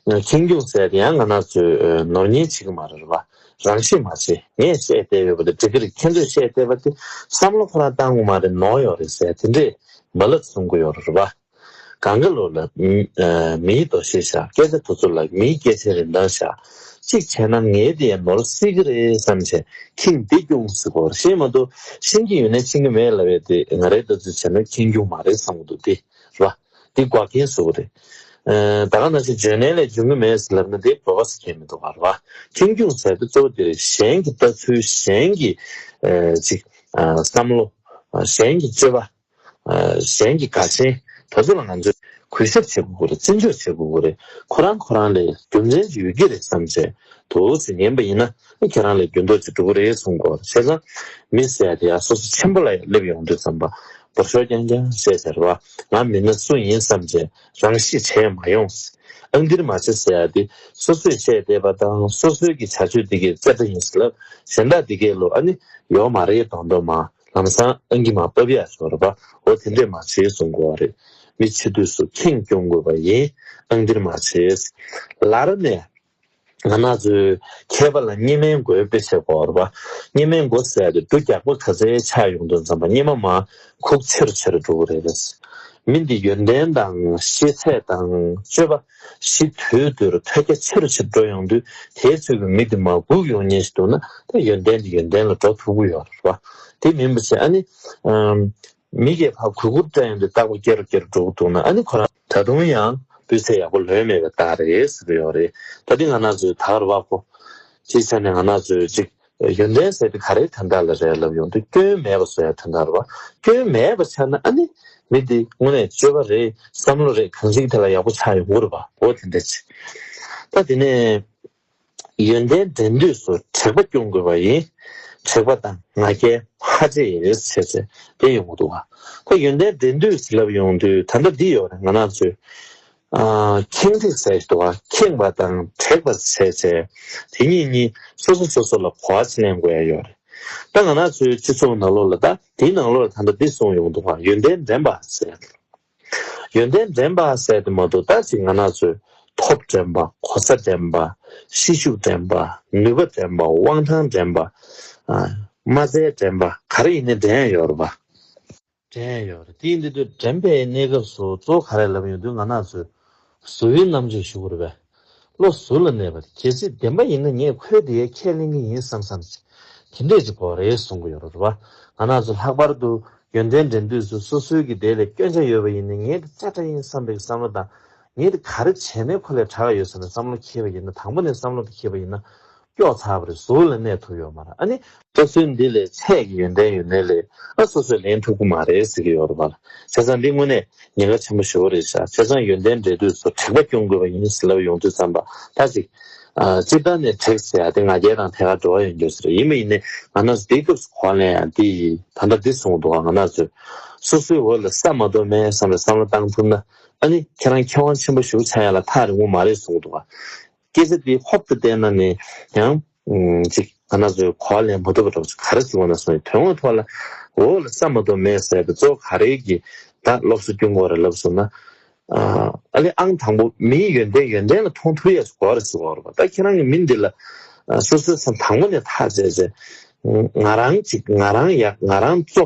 བ། ཁེངས་སྐྱུང་ཟེར་དེ་ཡང་ང་རང་ཚོས་ནོར་ཉེན་བྱེད་ཀྱི་མ་རེད་པ། རང་ཤེས་མ་བྱེད། ངས་བཤད་བསྡད་ཡོད་པ་དེ་འགྲིག་གི་རེད། ཁྱེད་ཚོས་བཤད་བསྡད་པ་དེ་བསམ་བློ་ཁོ་རང་བཏང་དགོས་མ་རེད། ནོར་ཡོད་རེད་ཟེར་དེ་འདྲས་མ་ལབ་གསུང་གི་ཡོད་རེད་པ། གང་ག་ལོ་ལ། ཨ། མིའི་འདུ་ཤེས་བཞག་སྐད་ཆ་དེ་ཚོ་ལ་མིའི་སྐད་ཆའི་རིན་ཐང་བཞག་གཅིག་བྱས་ན་ངའི་དེ་ཡང་ནོར་སྲིད་ཀྱི་རེད་བསམ་བྱས་ཁེངས་ཏེ་སྐྱུང་ཟེར་གོ་རེད། ཤེས་མ་གཏོགས་ཤེས་ཀྱི་ཡོད་ནའི་ཤེས་ཀྱི་མེད་ལབ་ཡས་དེ་ང་རའི་ལྟ་ཚུལ་བྱས་ན་ཁེངས་སྐྱུང་མ་རེད་བསམ་གྱི་འདུག་སྟེ། རེད་པ། འདི་འགོག་རྐྱེན་བཟོ་གི་རེད། ཨ། ད་ག་ནང་བཞིན་བརྗོད་ནའི་ལས་འཇོན་གྱི་མེད་ཟེར་ལབ་ན་དེ་འགྲོ་བ་ཟེར་མཁན་མི་འདུག་ག་རེད་པ། ཁེངས་སྐྱུང་ཟེར་དེ་གཙོ་བོ་དེ་རེད། གཞན་གྱི་ལྟ་ཚུལ། གཞན་གྱི། ཨ། ཅིག་ཨ། བསམ་བློ། ཨ། གཞན་གྱི་སྤྱོད་པ། ཨ། གཞན་གྱི་དགའ་ཞེན་དེ་ཚོ་ལ་ང་ཚོས་གུས་ཞབས་བྱེད་དགོས་ཀྱི་རེད། བརྩི་འཇོག་བྱེད་དགོས་ཀྱི་རེད། ཁོ་རང་ཁོ་རང་ལ་རྒྱུ་མཚན་ཅིག་ཡོད་ཀྱི་རེད་བསམ་བྱས་འདུག་སེ་ཉན་པ་ཡིན་ན་ཁྱེད་རང་ལ་འགྱུར་ལྡོག་ཅིག་འགྲོ་གི་རེད་གསུང་གི་ཡོད་རེད། བྱས་ཙང་མི་ཟེར་ཡ་དེ་ཡང་སོ་སོ་ཆེན་པོ་ལ་ཡང་སླེབས་ཡོང་དུས་ཙམ་པ་འབོར་ཤོག་རྐྱང་རྐྱང་བཤད་ཟེར་བ། ང་མི་སྣ་སུ་ཡིན་བསམ་བྱས་རང་ཤེས་བྱས་མ་ཡོང་། ཨང་འདིར་མ་བྱེད་ཟེར་ཡ་དེ་སོ་སོས་བཤད་བསྡད་པ་དང་སོ་སོའི་གི་བྱ་སྤྱོད་དེ་གའི་རྩེ་གྲ་ཡིན་ཟེར་ལབ། གཞན་དག་དེ་གའི་ལོ་ཨ་ནི་ཡོད་མ་རེད་མདོག་མདོག་མ། ལམ་སང་ཨང་ཀི་མར་ཕབ་ཡག་ཤོར་བ། འོ་དེ་འདྲས་མ་བྱེད་གསུང་གི་ཡོད་རེད། མི་འཆི་དུས་སུ་ཁེངས་སྐྱུང་དགོས་པ་ཡིན། ཨང་འདིར་མ་བྱེད། ལར་ནས་ང་རང་ཚོའི་མཁས་པ་ལ་སྙེ་མའི་མགོའི་དཔེ་བྱེད་དགོས་རེད་པ། སྙེ་མའི་མགོ་ཟེར་ཡ་དེ་འབྲུ་རྒྱགས་པ་ག་ཚད་ཆགས་ཡོང་དུས་ཙམ་པ་སྙེ་མ་མར་ཁུག་ཆེ་རུ་ཆེ་རུ་འགྲོ་གི་རེད། མི་འདི་ཡོན་ཏན་དང་ཤེས་ཚད་དང་སྤྱོད་པ། གཞི་དུས་དུས་རུ་ཐོལ་རྒྱ་ཆེ་རུ་ཆེ་རུ་འགྲོ་ཡོང་དུས་དེའི་ཚོད་ཀྱི་མི་དེ་མར་སྒུག་ཡོང་མཁན་ཞིག་འདུག་ན་ད་ཡོན་ཏན་དེ་ཡོན་ཏན་ལ་འགྲོ་ཐུབ་ཀྱི་ཡོད་རེད་པ། དེ་མིན་པ་བྱས་ཨ་ནི། ཨམ། མི་གིས་ཕར་གུས་བཀུར་སྤྲད་ཡོང་དུས་རྟག་པར་སྐྱེ་རུ་སྐྱེ་རུ་འགྲོ་གི་འདུག་ན་ཨ་ནི་ཁོ་རང་ད་དུང་ཡང་སྤུས་ཚད་ཡག་པོ་ལོན་མེད་པའི་རྟགས་རེད་ཟེར་གྱི་ཡོད་རེད། ད་འདི་ང་རང་ཚོའི་ད་ག་རེ་བ་ཁོ། སྤྱིའི་ཆ་ནས་ང་རང་ཚོའི་ཅིག་ཡོན་ཏན་ཟེར་དེ་ག་རེའི་དོན་དག་ལ་རེད་ལབ་ཡོང་དུས་སྐྱོན་མེད་པ་བཟོ་ཡ་དོན་དག་རེད་བ། སྐྱོན་མེད་པ་ཆགས་ན་ཨ་ནི་མི་འདི་དངོས་གནས་སྤྱོད་པ་རེད། བསམ་བློ་རེད། གང་ཅིའི་ཐད་ལ་ཡག་པོ་ཆགས་ཡོང་གི་རེད་བ། འོ་དེ་འདྲ་ཅིག་ད་དེ་ནས་ཡོན་ཏན་འགྲན་དུས་སུ་དྲེགས་པ་སྐྱོང་དགོས་པ་ཡིན། དྲེགས་པ་དང་ང་རྒྱལ་ཕ་རྗེས་ཡིན་ཟེར་ཚེ་དེ་ཡོང་གི་འདུག་བ། ད་ཡོན་ཏན་འགྲན་དུས་ཟེར་ལབ་ཡོང་དུས་ད་ལྟ་འདི་ཡོད་རེད། ང་རང་ཚོས། ཨ། ཁེངས་དྲེགས་ཟེར་གྱི་འདུག་བ། ཁེངས་པ་དང་དྲེགས་པ་ཟེར་བྱས་དེ་གཉིས་གཉིས་སོ་སོ་སོ་སོ་ལ་གོ་བ་ཕྱེ་ལེན་དགོས་ཡ་ཡོད་རེད། ད་ང་རང་ཚོའི་སྤྱི་ཚོགས་ནང་ལོགས་ལ་ད་དེའི་ནང་ལོགས་ལ་ད་ལྟ་འདི་གསུངས་ཡོང་གི་འདུག་བ། ཡོན་ཏན་འགྲན་པ་ཟེར། ཡོན་ཏན་འགྲན་པ་ཟེར་དེ་མ་གཏོགས་ད་ཅིག་ང་རང་ཚོའི་ཐོབ་འགྲན་པ། གོ་ས་འགྲན་པ། ཤེད་ཤུགས་འགྲན་པ། ནུས་པ་འགྲན་པ། དབང་ཐང་འགྲན་པ། ཨ། མ་རྩའི་འགྲན་པ། ག་རེ་ཡིན་ནའི་འགྲན་ཡ་ཡོད་རེད་པ། འགྲན་ཡོད་རེད། དེ་ཡིན་དུས་འགྲན་པའི་གནས་སྐབས་སུ་གཙོ་བོ་ག་རེ་ལབ་ཡོང་དུས་ང་རང་ཚོས་གཟུ་བའི་རྣམ་དཔྱོད་ཞུ་དགོས་རེད་པས། བློ་གཟུ་ལ་གནས་པ་དེ། གལ་སྲིད་བདེན་པ་ཡིན་ན་ངས་ཁོའི་དེ་ཡས་ཁས་ལེན་གྱི་ཡིན་བསམ་བསམ་བྱས་དེ་འདྲས་ཅིག་དགོས་རེད་གསུང་གི་ཡོད་རེད་པ། ང་རང་ཚོ་ལྷག་པར་དུ་ ཡོན་ཏན་འགྲན་དུས་སུ་སོ་སོའི་གི་དེ་ལས་སྐྱོན་ཆ་ཡོད་པ་ཡིན་ན། ངས་དེ་ཙག་སྒྲ་ཡིན་བསམ་པའི་བསམ་བློ་དང་། ངས་དེ་ག་རེ་བྱས་ནས་ཁོ་ལས་དྲག་ཡོད་ཟེར་ནས་བསམ་བློ་འཁྱེར་བ་ཡིན་ན། དང་པོ་ནས་བསམ་བློ་དེ་འཁྱེར་བ་ཡིན་ན། སྐྱོ་ཚར་བ་རེད། གཟུགས་ལ་གནས་ཐུབ་ཡོད་མ་རེད། ཨ་ནི་སོ་སོའི་འདི་ལས་ཚད་ཀྱི་ཡོན་ཏན་ཡོད་ནའི་ལས། ཨ་སོ་སོས་ལེན་ཐུབ་ཀྱི་མ་རེད་ཟེར་གྱི་ཡོད་རེད་པ། བྱས་ཙང་འདི་དངོས་གནས་ཉེན་ཁ་ཆེན་པོ་ཞེ་པོ་རེད་ཤག་བྱས་ཙང་ཡོན་ཏན་འགྲན་དུས་སུ་དྲེགས་པ་སྐྱོང་དགོས་པ་ཡིན་ཟེར་ལབ་ཡོང་དུས་ཙམ་པ། ད་ཅིག་ཨ་སྤྱིར་བཏང་ནས་དྲེགས་ཟེར་ཡ་དེ་ང་རྒྱལ་དང་ཐད་ཀར་འབྲེལ་བ་ཡོད་རྒྱུ་ཟེར། ཡིན་པ་ཡིན་ནའི་ང་རང་ཚོ་དེའི་སྐབས་སུ་གོ་བ་ལེན་ཡ་འདི་ཡིན། ད་ལྟ་འདི་གསུངས་འདུག་ག་ང་རང་ཚོས་སོ་སོའི་འོག་ལ་ས་མ་གཏོགས་མེད་བསམ་པའི་བསམ་བློ་བཏང་ཐུབ་ན། ཨ་ནི་ཁྱེད་རང་མཁས་དབང་ཆེན་པོ་ཞིག་ཆགས་ཡ་ལ་ཐག་རིང་པོ་མ་རེད་གསུངས་འདུག་ག་སྐད་ཆ་འདི་ཧོབ་ཏེ་བལྟས་ན་ནི་ཡང་ཅིག་ང་རང་ཚོའི་གོ་བ་ལེན་མ་ཐུབ་པ་འདྲ་བོ་ཅིག་ག་རེ་ཟེར་དགོས་ན་སོང་། དོན་དངོས་ཐོག་ལ་འོག་ལ་ས་མ་གཏོགས་མེད་ཟེར་ཏེ་གཙོ་བོ་ག་རེ་གི་ད་སློབ་གསོ་སྐྱོན་དགོས་རེད་ལབ་སོང་ན། ཨ་ལེ་ཨང་དང་པོ་མིའི་ཡོན་ཏན་ཡོན་ཏན་ལ་མཐོང་ཐུབ་ཡས་སུ་གོ་རེ་ཟེར་བ་རེད་པ། ད་ཁྱེད་རང་གི་མི་འདི་ལ་ཨ་སོ་སོའི་སེམས་དང་པོ་ནས་ཐག་བཅད་བྱས། ང་རང་གཅིག་ང་རང་ཡག་ང་རང་གཙོ།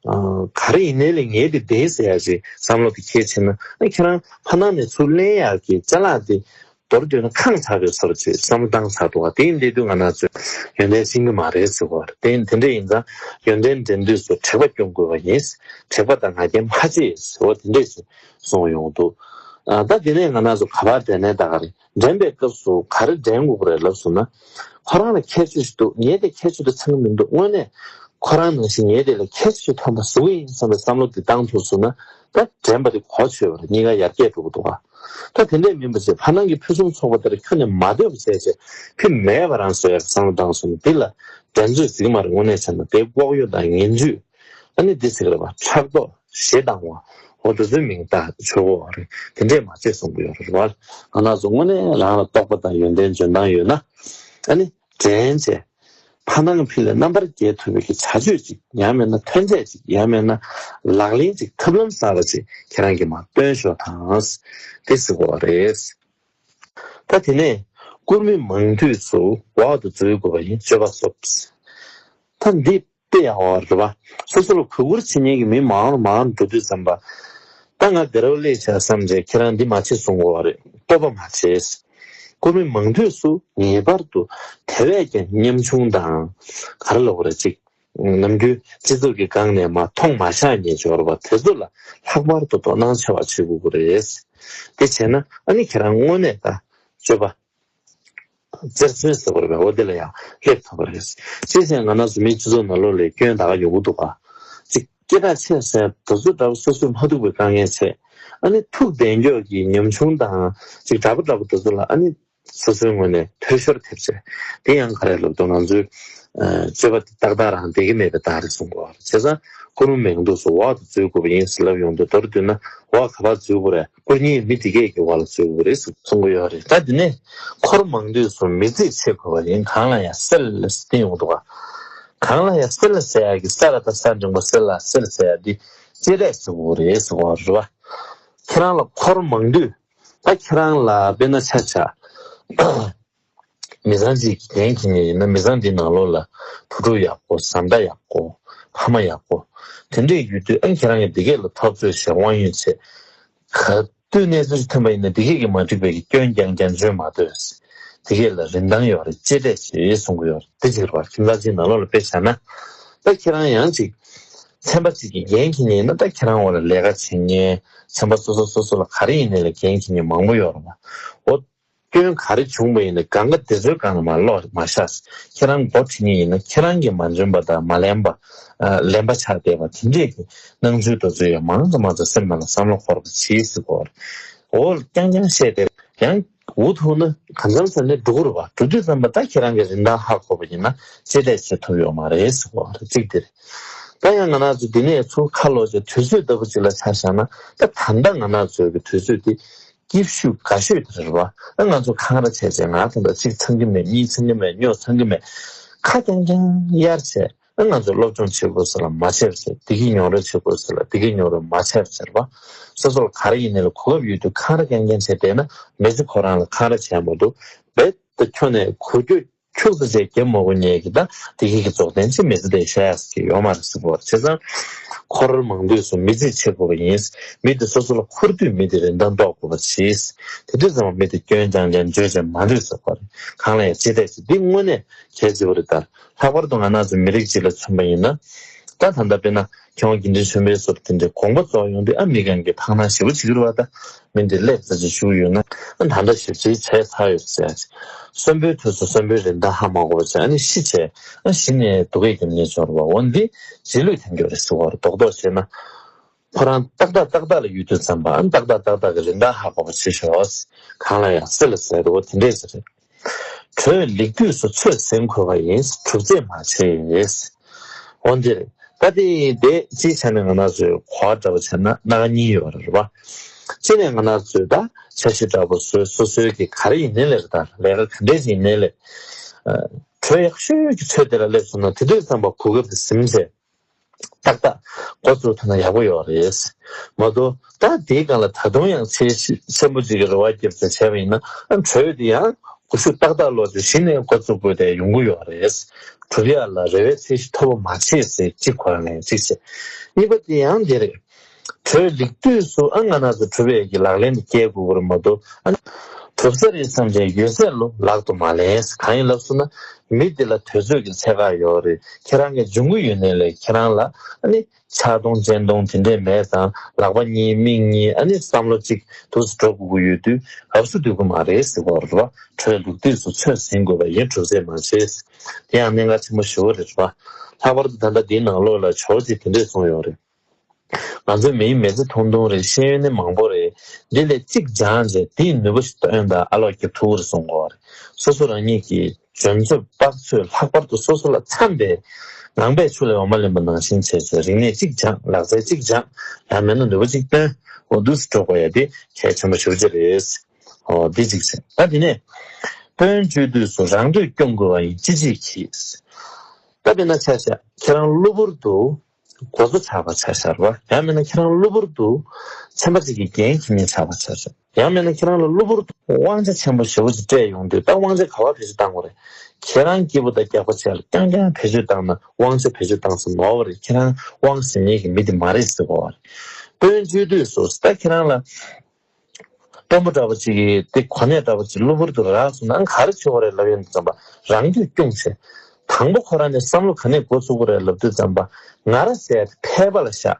ཨ་ག་རེ་ཡིན་ནའི་ལས་ངའི་དེ་བདེན་ཟེར་ཡ་ཞིག་བསམ་བློ་དེ་འཁྱེར་ཕྱིན་ན། ཨ་ཁྱེད་རང་ཕ་ནང་ནས་ཚུར་ལེན་ཡག་གི་ཅ་ལག་དེ་མདོར་བསྡུས་ན་ཁེངས་ཚར་བའི་བཟོ་འདྲ་ཅིག་བསམ་བློ་བཏང་ཚར་འདུག་ག་དེ་ཡིན་དུས་ང་རང་ཚོས་ཡོན་ཏན་ཤེས་ཀྱི་མ་རེད་ཟེར་བ་རེད། དེ་དེ་འདྲ་ཡིན་ཙང་ཡོན་ཏན་འགྲན་དུས་སུ་དྲེགས་པ་སྐྱོང་དགོས་པ་ཡིན། དྲེགས་པ་དང་ང་རྒྱལ་མ་བྱེད་ཟེར་བ་དེ་འདྲ་ཞིག་གསུངས་ཡོང་འདུག་ཨ་ད་དེ་ནས་ང་རང་ཚོ་ག་པར་འགྲན་ནས་ད་ག་རེད། འགྲན་པའི་སྐབས་སུ་ག་རེ་འགྲན་དགོས་རེད་ལབ་སོང་ན། ཁོ་རང་ལ་ཁྱད་ཆོས་ཤིག་འདུག་ངས་དེ་ཁྱད་ཆོས་དེ་ཚང་གི་མི་འདུག་དངོས་གནས་ཁོ་རང་ནང་བཞིན་ངས་དེ་ལ་ཁྱད་ཆོས་ཤིག་ཐོན་པ་བཟོ་གི་ཡིན་བསམ་པའི་བསམ་བློ་དེ་བཏང་ཐུབ་སོང་ན། ད་འགྲན་པ་དེ་གོ་ཆོད་པ་རེད། གཉིས་ཀ་ཡར་རྒྱས་འགྲོ་གི་འདུག་ག་ད་དེ་འདྲས་མིན་པ་བྱས་ཕ་ནང་གི་ཕུན་སུམ་ཚོགས་པ་དེར་ཁྱོན་ནས་མ་ལྟོས་པ་བྱས་བྱས་ཕན་མེད་པ་རང་བཟོ་ཡག་བསམ་བློ་བཏང་སོང་ན། འདི་ལ་འགྲན་རྩོད་ཟེར་གི་མ་རེད། དངོས་གནས་བྱས་ན་དེ་ལྐོག་གཡོ་དང་ངན་ཇུས། ཨ་ནི་འདི་ཟེར་གི་རེད་པ། ཕྲག་དོག་ཞེ་སྡང་བ། འོ་དེ་ཚོའི་མིང་བཏགས་ཆོག་གོ་རེད། དེ་འདྲས་མ་བྱེད་གསུང་གི་ཡོད་རེད་པ། ང་རང་ཚོ་དངོས་གནས་རང་ལ་རྟོགས་པ་དང་ཡོན་ཏན་འཇོན་ཐང་ཡོད་ན། ཨ་ནི་འགྲན་བྱས། ཕ་ནང་ཕི་ལ་རྣམ་པར་རྒྱལ་ཐུབ་པའི་གི་བྱ་སྤྱོད་ཅིག་ཡང་མིན་ན་ཐོན་རྫས་ཅིག་ཡང་མིན་ན་ལག་ལེན་ཅིག་ཐབས་ལམ་གསར་པ་ཅིག་ཁྱེད་རང་གིས་མར་སྟོན་ཤོག་དང་། དེ་ཟེར་གོ་བ་རེད། ད་དེ་ནས་སྐུར་མི་མང་དུས་སུ་འོག་ཏུ་འཛུལ་དགོས་པ་ཡིན། སྤྱོད་པ་གསོབ། ད་འདི་དཔེ་ཡག་པོ་རེད་པ། སོ་སོ་ལ་གུས་བཀུར་བྱེད་མཁན་གྱི་མི་མང་རུ་མང་རུ་འགྲོ་དུས་ཙམ་པ། ད་ང་དགའ་རབ་སླེབས་བྱས་བསམ་བྱས་ཁྱེད་རང་འདི་མ་བྱེད་གསུང་གོ་བ་རེད། སྤོབས་པ་མ་བྱེད། སྐུར་མི་མང་དུས་སུ་ངེས་པར་དུ་དེ་བས་ཀྱང་ཉམ་ཆུང་དང་། ག་རེ་ལབ་དགོས་རེད། ཅིག་ནམ་རྒྱུན་སྤྱི་ཚོགས་ཀྱི་སྒང་ནས་མར་མཐོང་མ་ཤག་མཁན་ཅིག་ཡོད་རེད་པ། དེ་ཚོ་ལ་ལྷག་པར་དུ་དོ་སྣང་ཆེ་བ་བྱེད་དགོས་ཀྱི་རེད། དེ་བྱས་ན་ཨ་ནི་ཁྱེད་རང་དངོས་གནས་ད་སྤྱོད་པ། རྩེར་སོན་ཟེར་བ་རེད་པས། འོ་དེ་ལ་ཡང་སླེབས་ཐུབ་པ་རེད། ཅེས་བྱས་ང་རང་ཚོ་མིའི་སྤྱི་ཚོགས་ནང་ལོགས་ལ་སྐྱོན་ད་ག་ཡོང་གི་འདུག་ག་ཅིག་སྐད་གྲགས་ཆེ་ཟེར་དེ་ཚོ་འདྲ་བོ་སོ་སོས་མ་ཐུག་པའི་དཀའ་ངལ་ཆེ། ཨ་ནི་ཐུག་བསྡད་མགྱོགས་ཀྱི་ཉམ་ཆུང་དང་ཅིག་འདྲ་པོ་འདྲ་པོ་དེ་ཚོ་ལ་ཨ་ནི་སོ་སོའི་ངོས་ནས་འཐུས་ཤོར་ཐེབས་ཆེ། དེ་ཡང་ག་རེ་ལབ་དུས་ང་ཚོའི་ཨ་སྤྱོད་པ་དེ་ཏག་ཏག་རང་བསྡད་ཀྱི་མེད་པའི་རྟགས་རེད་གསུང་གི་ཡོད་རེད། བྱས་ཙང་སྐུར་མི་མང་དུས་སུ་འོག་ཏུ་འཛུལ་དགོས་པ་ཡིན་ཟེར་ལབ་ཡོང་དུས། མདོར་བསྡུས་ན་འོག་ག་པར་འཛུལ་དགོས་རེད། སྐུ་ཉིད་མི་དེ་གས་ཀྱི་འོག་ལ་འཛུལ་དགོས་རེད་གསུང་གི་ཡོད་རེད། ད་དེ་ནས་འཁོར་མང་དུས་སུ་མི་རྩིས་བྱེད་དགོས་པ་ཡིན། གང་ལ་ཡང་སེལ་ཟེར་ཡོང་འདུག་ག་གང་ལ་ཡང་སེལ་ཟེར་ཡ་གི་ས་ལ་ད་ས་འགྲེང་བུ་སེལ་ལ་སེལ་ཟེར་ཡ་འདི་གཅེས་སྤྲས་བྱེད་དགོས་རེད་ཟེར་བ་རེད་བ། ཁྱེད་རང་ལ་འཁོར་མང་དུས། ད་ཁྱེད་རང་ལ་དཔེར་ན་ཆ་བཞག་མི་ཚང་གཅིག་གིས་འགན་འཁྱེར་མཁན་ཡིན་ན། མི་ཚང་འདིའི་ནང་ལོགས་ལ་བུ་ཕྲུག་ཡག་པོ། བཟའ་ཟླ་ཡག་པོ། ཕ་མ་ཡག་པོ། དེ་འདྲས་ཡོད་དུས་ཨ་ཁྱེད་རང་གིས་འདི་གས་ལ་འཐབ་རྩོད་བྱས། དབང་ཡོད་བྱས། ག་དུས་གནས་ཚུལ་ཐོན་པ་ཡིན་ན་འདི་གས་ཀྱིས་མ་འགྲིག་པའི་གི་སྐྱོན་རྐྱང་རྐྱང་བརྗོད་མ་སྡོད། འདི་གས་ལ་རིན་ཐང་ཡོད་རེད། གཅེས་སྤྲས་བྱེད་གསུང་གི་ཡོད་རེད། འདི་གཅིག་རེད་བ། ཁྱིམ་ཚང་གཅིག་ནང་ལོགས་ལ་དཔེ་བཞག་ན། ད་ཁྱེད་རང་ཡང་ཅིག་ཚན་པ་གཅིག་གིས་འགན་འཁྱེར་མཁན་ཡིན་ན། ད་ཁྱེད་རང་འོག་ལ་ལས་ཀ་བྱེད་མཁན། ཚན་པ་སོ་སོ་སོ་སོ་ལ་ག་རེ་ཡིན་ནའི་ལ་འགན་འཁྱེར་མཁན་མང་པོ་ཡོད་རེད་བ། འོ། སྐྱོན་ག་རེ་བྱུང་བ་ཡིན་ན་གང་ག་དེ་ཚོའི་སྒང་ལ་མར་ལོག་མ་བཞག་ཁྱེད་རང་འགོ་ཁྲིད་མཁན་ཡིན་ན་ཁྱེད་རང་གིས་མ་འཇོན་པ་དང་མ་ལན་པ། ཨ་ལན་པ་ཆགས་བསྡད་པ་དེ་འདྲས་ཀྱི་སྣང་ཚུལ་དེ་ཚོ་ཡང་མང་ཙམ་མང་ཙམ་སེམས་ནང་ལ་བསམ་བློ་འཁོར་བ་བྱེད་ཟེར་གོ། འོ་རྐྱང་རྐྱང་བཤད་དེ་ཡང་འུ་ཐུག་ན་གང་འཚམ་ཟེར་ནས་འགྲོ་གི་རེད་བ། འགྲོ་དུས་ཙམ་པ་ད་ཁྱེད་རང་གི་རིན་ཐང་ཧ་གོ་བ་ཡིན་ན་གཅེས་སྤྲས་བྱེད་ཐུབ་ཡོད་མ་རེད་ཟེར་གོ། གཅིག་དེ་རེད། ད་ཡང་ང་རང་ཚོ་འདི་ནས་ཚུར་ཁ་ལོག་བྱས་དུས་ཚོད་ལྟ་བུ་ཅིག་ལ་ཆ་བཞག་ན། ད་ད་ལྟ་ང་རང་ཚོའི་གི་དུས་ཚོད་འདི་སྐྱིད་ཤོས་དགའ་ཤོས་དེ་རེད་བ། ཨ་ང་ཚོ་འཁང་ར་བྱས་བྱས། ང་ད་ལྟ་གཅིག་ཚང་གི་མེད། གཉིས་ཚང་གི་མེད། སྨྱོ་ཚང་གི་མེད། ཁ་རྐྱང་རྐྱང་གཡར་བྱས། ཨ་ང་ཚོ་སློབ་སྦྱོང་བྱེད་དགོས་ས་ལ་མ་བྱས་པ་བྱས། བདེ་སྐྱིད་མྱོང་རོལ་བྱེད་དགོས་ས་ལ་བདེ་སྐྱིད་མྱོང་རོལ་མ་བྱས་པ་བྱས་རེད་བ། སོ་སོ་ལ་ག་རེ་ཡིན་ནའི་ལ་གོ་སྐབས་ཡོད་དུས་འཁང་ར་རྐྱང་རྐྱང་བྱས་བསྡད་ན། མི་ཚེ་ཁོ་རང་ལ་འཁང་ར་བྱས་མ་གཏོགས་རྦད་དེ་ཁྱོན་ནས་གོ་རྒྱུ་ཁྱུག་ཙམ་བྱས་རྒྱབ་མ་དགོས་མཁན་གྱི་ད་བདེ་སྐྱིད་ཀྱི་རྫོགས་ལྡན་ཅིག་མི་ཚེ་འདིར་ཤར་ཡག་ཅིག་ཡོད་མ་རེད་ཟེར་གོ། བྱས་ཙང་འཁོར་མང་དུས་སུ་མི་རྩིས་བྱེད་དགོས་པ་ཡིན། མི་དེ་སོ་སོ་ལ་འཁོར་དུས་མི་དེ་རིན་ཐང་རྟོགས་དགོས་པ་བྱེད། དེ་དུས་ཙམ་པ་མི་དེ་སྐྱོན་རྐྱང་རྐྱང་བརྗོད་བྱས་མ་འདུག་ཟེར་གོ་རེད། གང་ལ་ཡང་གཅེས་སྤྲས་བྱེད། འདི་དངོས་གནས་གལ་ཆེ་བ་རེད། ད་ལྷག་པར་དུ་ང་རང་ཚོ་མི་རིགས་གཅིག་ལ་མཚོན་པ་ཡིན་ན། ད་ད་ལྟ་དཔེར་ན་མཁས་དབང་དགེ་འདུན་ཆོས་འཕེལ་སོགས་དེ་འདྲའི་དགོངས་པ་རྫོགས་ཡོང་དུས། ཨ་མི་གང་གིས་ཐང་ནག་ཞེ་པོ་བྱེད་ཀྱི་རེད་བ། ད་མི་འདི་སླེབས་ཚར་ཅིག་བཞུགས་ཡོད་ན། ཨ་ད་ལྟ་ཞིབ་དཔྱད་བྱས་ཚར་ཡོད་ཟེར་ཡ་ཅིག་གསོན་པོའི་དུས་སུ་གསོན་པོའི་རིན་ཐང་ཧ་མ་གོ་བ་བྱས། ཨ་ནི་ཤི་བྱས། ཨ་ཤི་ནས་སྡུག་སྐད་རྒྱབ་མཁན་ཅིག་ཡོང་རེད་བ། འོ་འདི་རྗེས་ལུས་ཐོན་གྱི་ཡོད་རེད་ཟེར་བ་རེད། རྡོག་རྡོག་བྱས་ན། ཁོ་རང་ཏག་ཏག་ཏག་ཏག་ལ་ཡོད་དུས་ཙམ་པ། ཨ་ནི་ཏག་ཏག་ཏག་ཏག་གི་རིན་ཐང་ཧ་གོ་བ་བྱེད་ཤོག་གང་ལ་ཡང་སྲིད་ལ་ཟེར་རེད་བ། དེ་འདྲས་ཟེར་རེད། གྲོས་ལེགས་བསྡུས་སུ་ཚོད་ཟིན་དགོས་པ་ཡིན། གྲུབ་རྫས་མ་བྱེད། འོ་འདི་རེད། ད་དེ་དེ་སྤྱིའི་ཆ་ནས་ང་རང་ཚོའི་གོ་བ་འདྲ་བོ་བྱས་ན་སྣ་ཁ་གཉིས་ཡོད་རེད་བ། གཅིག་ནས་ང་རང་ཚོས་ད་འཆར་གཞི་འདྲ་བོ་བཟོས། སོ་སོའི་གི་ག་རེ་ཡིན་ནའི་ལས་རེད། ད་ལས་ཀ་ག་འདྲས་ཡིན་ནའི་ལས། ཨ་གྲོས་ཡག་ཤོས་ཀྱི་ཚོད་དེ་ལ་སླེབས་སོང་ན། དེ་དུས་ཙམ་པ་གོ་སྐབས་དེ་ཟིན་བྱས། ཏག་ཏག་འགོ་བཙུགས་ཐུབ་ན་ཡག་པོ་ཡོད་རེད་མ་གཏོགས། ད་དེའི་སྒང་ལ་ད་དུང་ཡང་ཚད་གཞི་ཆེན་པོ་ཅིག་གི་རེ་བ་བརྒྱབ་ཚེ་བྱས་པ་ཡིན་ན། ཨ་གྲོས་དེ་ཡང་ཀུ་ཤུ་ཏག་ཏག་ལོག་ཚེ་གཞི་ནས་འགོ་བཙུགས་དགོས་དེ་ཡོང་གི་ཡོད་རེད། གྲུབ་ཡག་ལ་རེ་བའི་ཚད་གཞི་མཐོ་པོ་མ་བྱེད་ཟེར་གཅིག་ཁོ་རང་ལ་ཡང་གཅིག་བྱས། གཉིས་པ་དེ་ཡང་དེ་རེད། གྲོས་ལེགས་བསྡུས་སུ་ཨ་ང་རང་ཚོ་གྲུབ་པའི་གི་ལག་ལེན་དུ་སྐྱེལ་དགོས་ཀྱི་རེད་མ་གཏོགས། ཨ་གྲུབ་ས་རེད་བསམ་བྱས་ཡོད་ཚད་ལོ་ལག་ཏུ་མ་ལེན། གང་ཡིན་ལབ་སོང་ན། མི་འདི་ལ་དུས་ཚོད་ཀྱི་ཚད་བཀག་ཡོད་རེད། ཁྱེད་རང་གི་འབྱུང་གི་ཡོད་ནའི་ལས། ཁྱེད་རང་ལ་ཨ་ནི་ཕྱག་སྟོང་སྤྱན་སྟོང་དེ་འདྲས་མེད་ཙང་། ལག་པ་གཉིས་མིག་གཉིས། ཨ་ནི་བསམ་བློ་གཅིག་འདུག་སེ་འགྲོ་དགོས་ཀྱི་ཡོད་དུས་སྐབས་སུ་འདུག་གི་མ་རེད་ཟེར་བ་རེད་བ། གྲོས་ལེགས་བསྡུས་སུ་ཚོད་ཟིན་དགོས་པ་ཡིན། གྲུབ་རྫས་མ་བྱེད། དེ་ཡང་གནད་འགག་ཆེན་པོ་ཞེ་པོ་རེད་བ། ལྷག་པར་དུ་ད་ལྟ་འདིའི་ནང་ལོགས་ལ་ཇོ་བོ་རྗེས་དེ་འདྲས་གསུངས་ཡོད་རེད། ང་ཚོའི་མིའི་མི་ཚེ་ཐུང་ཐུང་རེད། ཤེས་ཡོན་ནི་མང་པོ་རེད། འདི་ལས་གཅིག་སྦྱངས་བྱས་དེའི་ནུས་པ་ཞིག་བཏོན་དང་ཨ་ལོག་རྒྱབ་ཐུབ་ཀྱི་རེད་གསུང་གི་ཡོད་རེད། སོ་སོ་རང་ཉིད་ཀྱི་འཇོན་ཚོད་དཔག་ཚོད། ལྷག་པར་དུ་སོ་སོ་ལ་འཚམས་པའི་ངང་པས་ཆུ་ལ་འོ་མ་ལེན་པ་ནང་བཞིན་བྱས་བྱས། རིག་གནས་གཅིག་སྦྱངས། ལག་རྩལ་གཅིག་སྦྱངས། ཡང་མིན་ན་ནུས་པ་གཅིག་བཏོན། འོ་འདུག་སེ་འགྲོ་དགོས་ཡ་དེ་གལ་ཆེན་པོ་ཞེ་པོ་ཅིག་རེད། འོ་འདི་གཅིག་བྱས། ད་དེ་ནས་དཔོན་བཅོས་དུས་སུ་རང་འདོད་སྐྱོང་དགོས་པ་ཡིན། ཅི་བྱེད་ཀྱིས། ད་དཔེར་ན་ཆ་བཞག་ཁྱེད་རང་གློ་བུར་དུ་འགོ་གཙོ་ཆགས་པ་ཆ་བཞག་རེད་བ། ཡང་མིན་ན་ཁྱེད་རང་གློ་བུར་དུ་ཚན་པ་གཅིག་གི་འགན་འཁྱེར་མཁན་ཆགས་པ་ཆ་བཞག། ཡང་མིན་ན་ཁྱེད་རང་ལ་གློ་བུར་དུ་དབང་ཆ་ཆེན་པོ་ཞེ་པོ་ཅིག་སྤྲད་ཡོང་དུས། ད་དབང་ཆ་ག་པར་བེད་སྤྱོད་བཏང་དགོས་རེད། ཁྱེད་རང་སྐྱིད་པོ་དང་རྒྱགས་པ་བྱས་ལ་རྐྱང་རྐྱང་བེད་སྤྱོད་བཏང་ན་དབང་ཆ་བེད་སྤྱོད་བཏང་ས་མ་རེད། ཁྱེད་རང་དབང་ཟིན་མཁན་གྱི་མི་དེ་མ་རེད་ཟེར་གོ་བ་རེད། དཔོན་བཅོས་དུས་སུ་ད་ཁྱེད་རང་ལ་དཔོན་པོ་འདྲ་པོ་ཅིག་གིས་དེ་གོ་གནས་འདྲ་པོ་ཅིག་གློ་བུར་དུ་རག་སོང་ན་ག་རེ་བྱེད་དགོས་རེད་ལབ་ཡོང་དུས་ཙམ་པ། རང་འདོད་སྐྱོང་བྱས། དང་པོ་ཁོ་རང་ནས་བསམ་བློ་ག་ནས་འགོ་ཚུགས་དགོས་རེད་ལབ་དུས་ཙམ་པ། ང་རང་ཟེར་ཡ་དེ་ཕལ་པ་ལ་བཞག།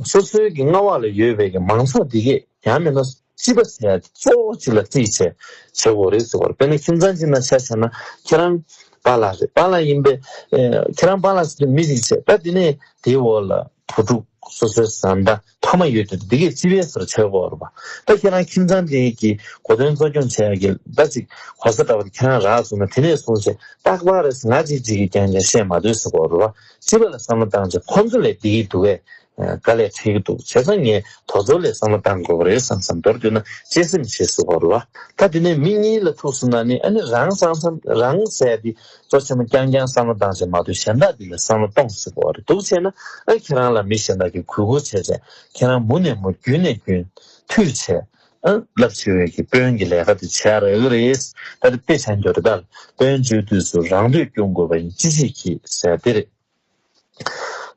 སོ་སོའི་གི་མངའ་འོག་ལ་ཡོད་པའི་གི་མང་ཚོགས་འདི་གས། ཡང་མིན་ན་སྤྱི་པ་ཟེར་ཡ་དེ་གཙོ་བོ་གཅིག་ལ་བརྩིས་བྱས་བྱེད་དགོས་རེད་ཟེར་བ་རེད། དཔེར་ན་ཁྱིམ་ཚང་གཅིག་ནང་ཆ་བཞག་ན། ཁྱེད་རང་པཱ་ལགས་རེད། པཱ་ལགས་ཡིན་པས། ཨེ་ཁྱེད་རང་པཱ་ལགས་ཟེར་དུས་མི་གཅིག་བྱས། ད་དེ་ནས་དེའི་འོག་ལ་བུ་ཕྲུག་སོ་སོའི་བཟའ་ཟླ་ཕ་མ་ཡོད་དུས། འདི་གས་སྤྱི་པའི་ཟུར་བྱེད་དགོས་རེད་པ། ད་ཁྱེད་རང་ཁྱིམ་ཚང་དེ་གི་གོ་སྟོན་གཙོ་སྐྱོང་བྱེད་ཡ་གི་ད་ཅིག་གོ་ས་འདྲ་པོ་དེ་ཁྱེད་རང་རག་སོང་ན། དེ་ནས་བཟུང་བྱས་རྟག་པར་རེད། ང་གཅིག་གཅིག་གིས་རྐྱང་རྐྱང་བཤད་མ་སྡོད་ཟེར་དགོས་རེད་པ། སྤྱི་པ་ལ་བསམ་བློ་བཏང་བྱས། ཁོང་ཚོ་ལས་འདི་གི་འདུག་གས། དཀའ་ལས་འཕྲད་ཀྱི་འདུག་བྱས་ཙང་ངས་དེ་ཚོ་ལས་བསམ་བློ་བཏང་དགོས་པ་རེད་བསམ་བསམ། མདོར་བསྡུས་ན་གཅེས་སེམས་བྱེད་ཟེར་དགོས་རེད་པ། ད་དེ་ནས་མི་གཉིས་ལ་ཐུག་སོང་ན་ནི། ཨ་ནི་རང་བསམ་བསམ་རང་ཟེར་ཡ་དེ་གཙོ་ཆེན་པོ་རྐྱང་རྐྱང་བསམ་བློ་བཏང་བྱས་མ་གཏོགས། གཞན་དག་འདི་ལ་བསམ་བློ་གཏོང་ཟེར་དགོས་པ་རེད། འདུག་བྱས་ན་ཨ་ཁྱེད་རང་ལ་མི་གཞན་དག་གིས་གུས་བཀུར་བྱས་བྱས། ཁྱེད་རང་མུ་ནས་མུ་རྒྱུན་ནས་རྒྱུན་མཐུད་བྱས། ཨ་རླབས་ཆེ་བའི་གི་དཔོན་གྱི་ལས་ཀ་དེ་བྱས་རག་གི་རེད། ད་དེ་དཔེ་ཆ་འཇོག་རེད། ད་དཔོན་བཅོས་དུས་སུ་རང་འདོད་སྐྱོང་དགོས་པ་ཡིན། ཅི་བྱེད་ཀྱིས་ཟེར་དེ་རེད།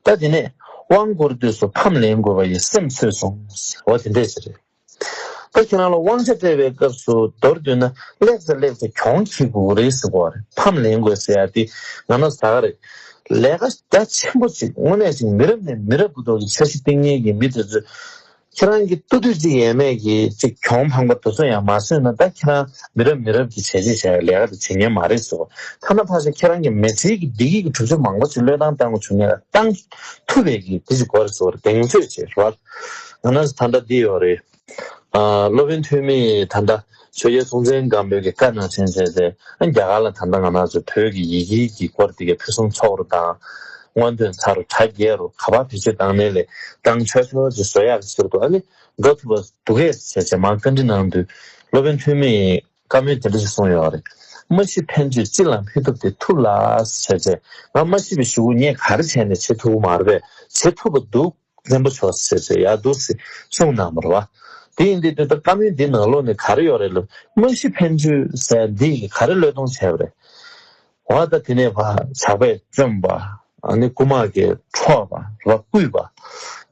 ད་དེ་ནས་དབང་བསྐུར་དུས་སུ་ཕམ་ལེན་དགོས་པ་ཡི་སེམས་ཚོད་སོང་། འོ་དེ་འདྲས་ཞིག་རེད། ད་ཁྱེད་རང་ལ་དབང་ཆ་སྤྲད་པའི་སྐབས་སུ་མདོར་བསྡུས་ན་ལེགས་ཚེ་ལེགས་ཚེ་གྱོང་འཁྱེར་དགོས་རེད་ཟེར་གོ་བ་རེད། ཕམ་ལེན་དགོས་ཟེར་ཡ་དེ་ང་ནོར་ཟ་ག་རེད། ལས་ཀ་རྒྱ་ཆེན་པོ་ཅིག་དངོས་གནས་ཅིག་མི་རབས་ནས་མི་རབས་བར་དུ་གི་འཆར་གཞི་བཏིང་མཁན་གྱི་མི་དེ་ཚོས། ཁྱེད་རང་གི་ལྟོ་དུས་གཅིག་ཡས་མས་ཀྱི་གཅིག་གྱོང་ཕངས་པ་དེ་ཚོ་ཡང་མ་བཟོས་ན། ད་ཁྱེད་རང་མི་རབས་མི་རབས་ཀྱི་བྱས་རྗེས་བྱས་ལས་ཀ་དེ་བྱེད་མཁན་མ་རེད་ཟེར་གོ། ཐ་ན་ཕར་ཞོག་ཁྱེད་རང་གི་མི་ཚེའི་གི་བདེ་སྐྱིད་ཀྱི་གྲུབ་ཆ་མང་པོ་ཅིག་བློས་བཏང་བཏང་དགོས་བྱུང་ན་བཏང་ཐུབ་པའི་གི་དེ་ཅིག་དགོས་རེད་ཟེར་བ་རེད། གདེང་ཚོད་བྱས་རེད་བ། ང་ན་ད་ལྟ་འདི་ཡོད་རེད། ཨ་སློབ་དཔོན་ཐོན་མི་ད་ལྟ་ཆོས་རྒྱལ་སྲོང་བཙན་སྒམ་པོའི་གི་བཀའ་ནང་བཞིན་བྱས་ཏེ། ཨ་རྒྱ་གར་ལ་ད་ལྟ་ང་རང་ཚོ་བོད་ཀྱི་ཡི་གེ་གི་སྐོར་དེ་གའི་ཕུན་སུམ་ཚོགས་རུ་དང་། སྔོན་ཐོན་ཚ་རུ་གྲ་རྒྱས་རུ་ག་པར་བེད་སྤྱོད་བཏང་ནའི་ལས་བཏང་ཆོག་ཆོག་ཅིག་བཟོ་ཡག་གི་ཕྱིར་དུ། ཨ་ནི་འགྲོ་ཐུབ་པ་འདུག་གས་ཟེར་བྱས་མར་བཀའ་འདྲི་གནང་དུས། སློབ་དཔོན་ཐོན་མིས་བཀའ་མོལ་དེ་འདྲ་ཞིག་གསུངས་ཡོད་རེད། མ་ཤི་ཕན་ཆོད་ཅི་ལ་མི་ཐུབ་སྟེ། ཐུབ་ལ་ཟེར་བྱས། ང་མ་ཤི་བའི་གཞུག་གུ་ངས་ག་རེ་བྱས་ནས་བྱེད་ཐུབ་ཀྱི་མ་རེད་པས། བྱེད་ཐུབ་པ་འདུག་བཙན་པོ་མཆོག་ཟེར་བྱས་ཡག་འདུག་ཟེར་གསུངས་གནང་བ་རེད་བ། དེ་ཡིན་དུས་དེ་ལྟར་བཀའ་མོལ་འདི་ནང་ལོགས་ནས་ག་རེ་ཡོད་རེད་ལབ། མ་ཤི་ཕན་ཆོད་ཟེར་འདི་གིས་ག་རེ་བློས་གཏོང་བྱས་པ་རེད། འོ་ད་དེ་ནས་ཕར་ཇག་པས་བཙོན་པ། ཨ་ནི་རྐུ་མ་གིས་འཕྲོག་པ་རེད་བ། བརྐུས་པ།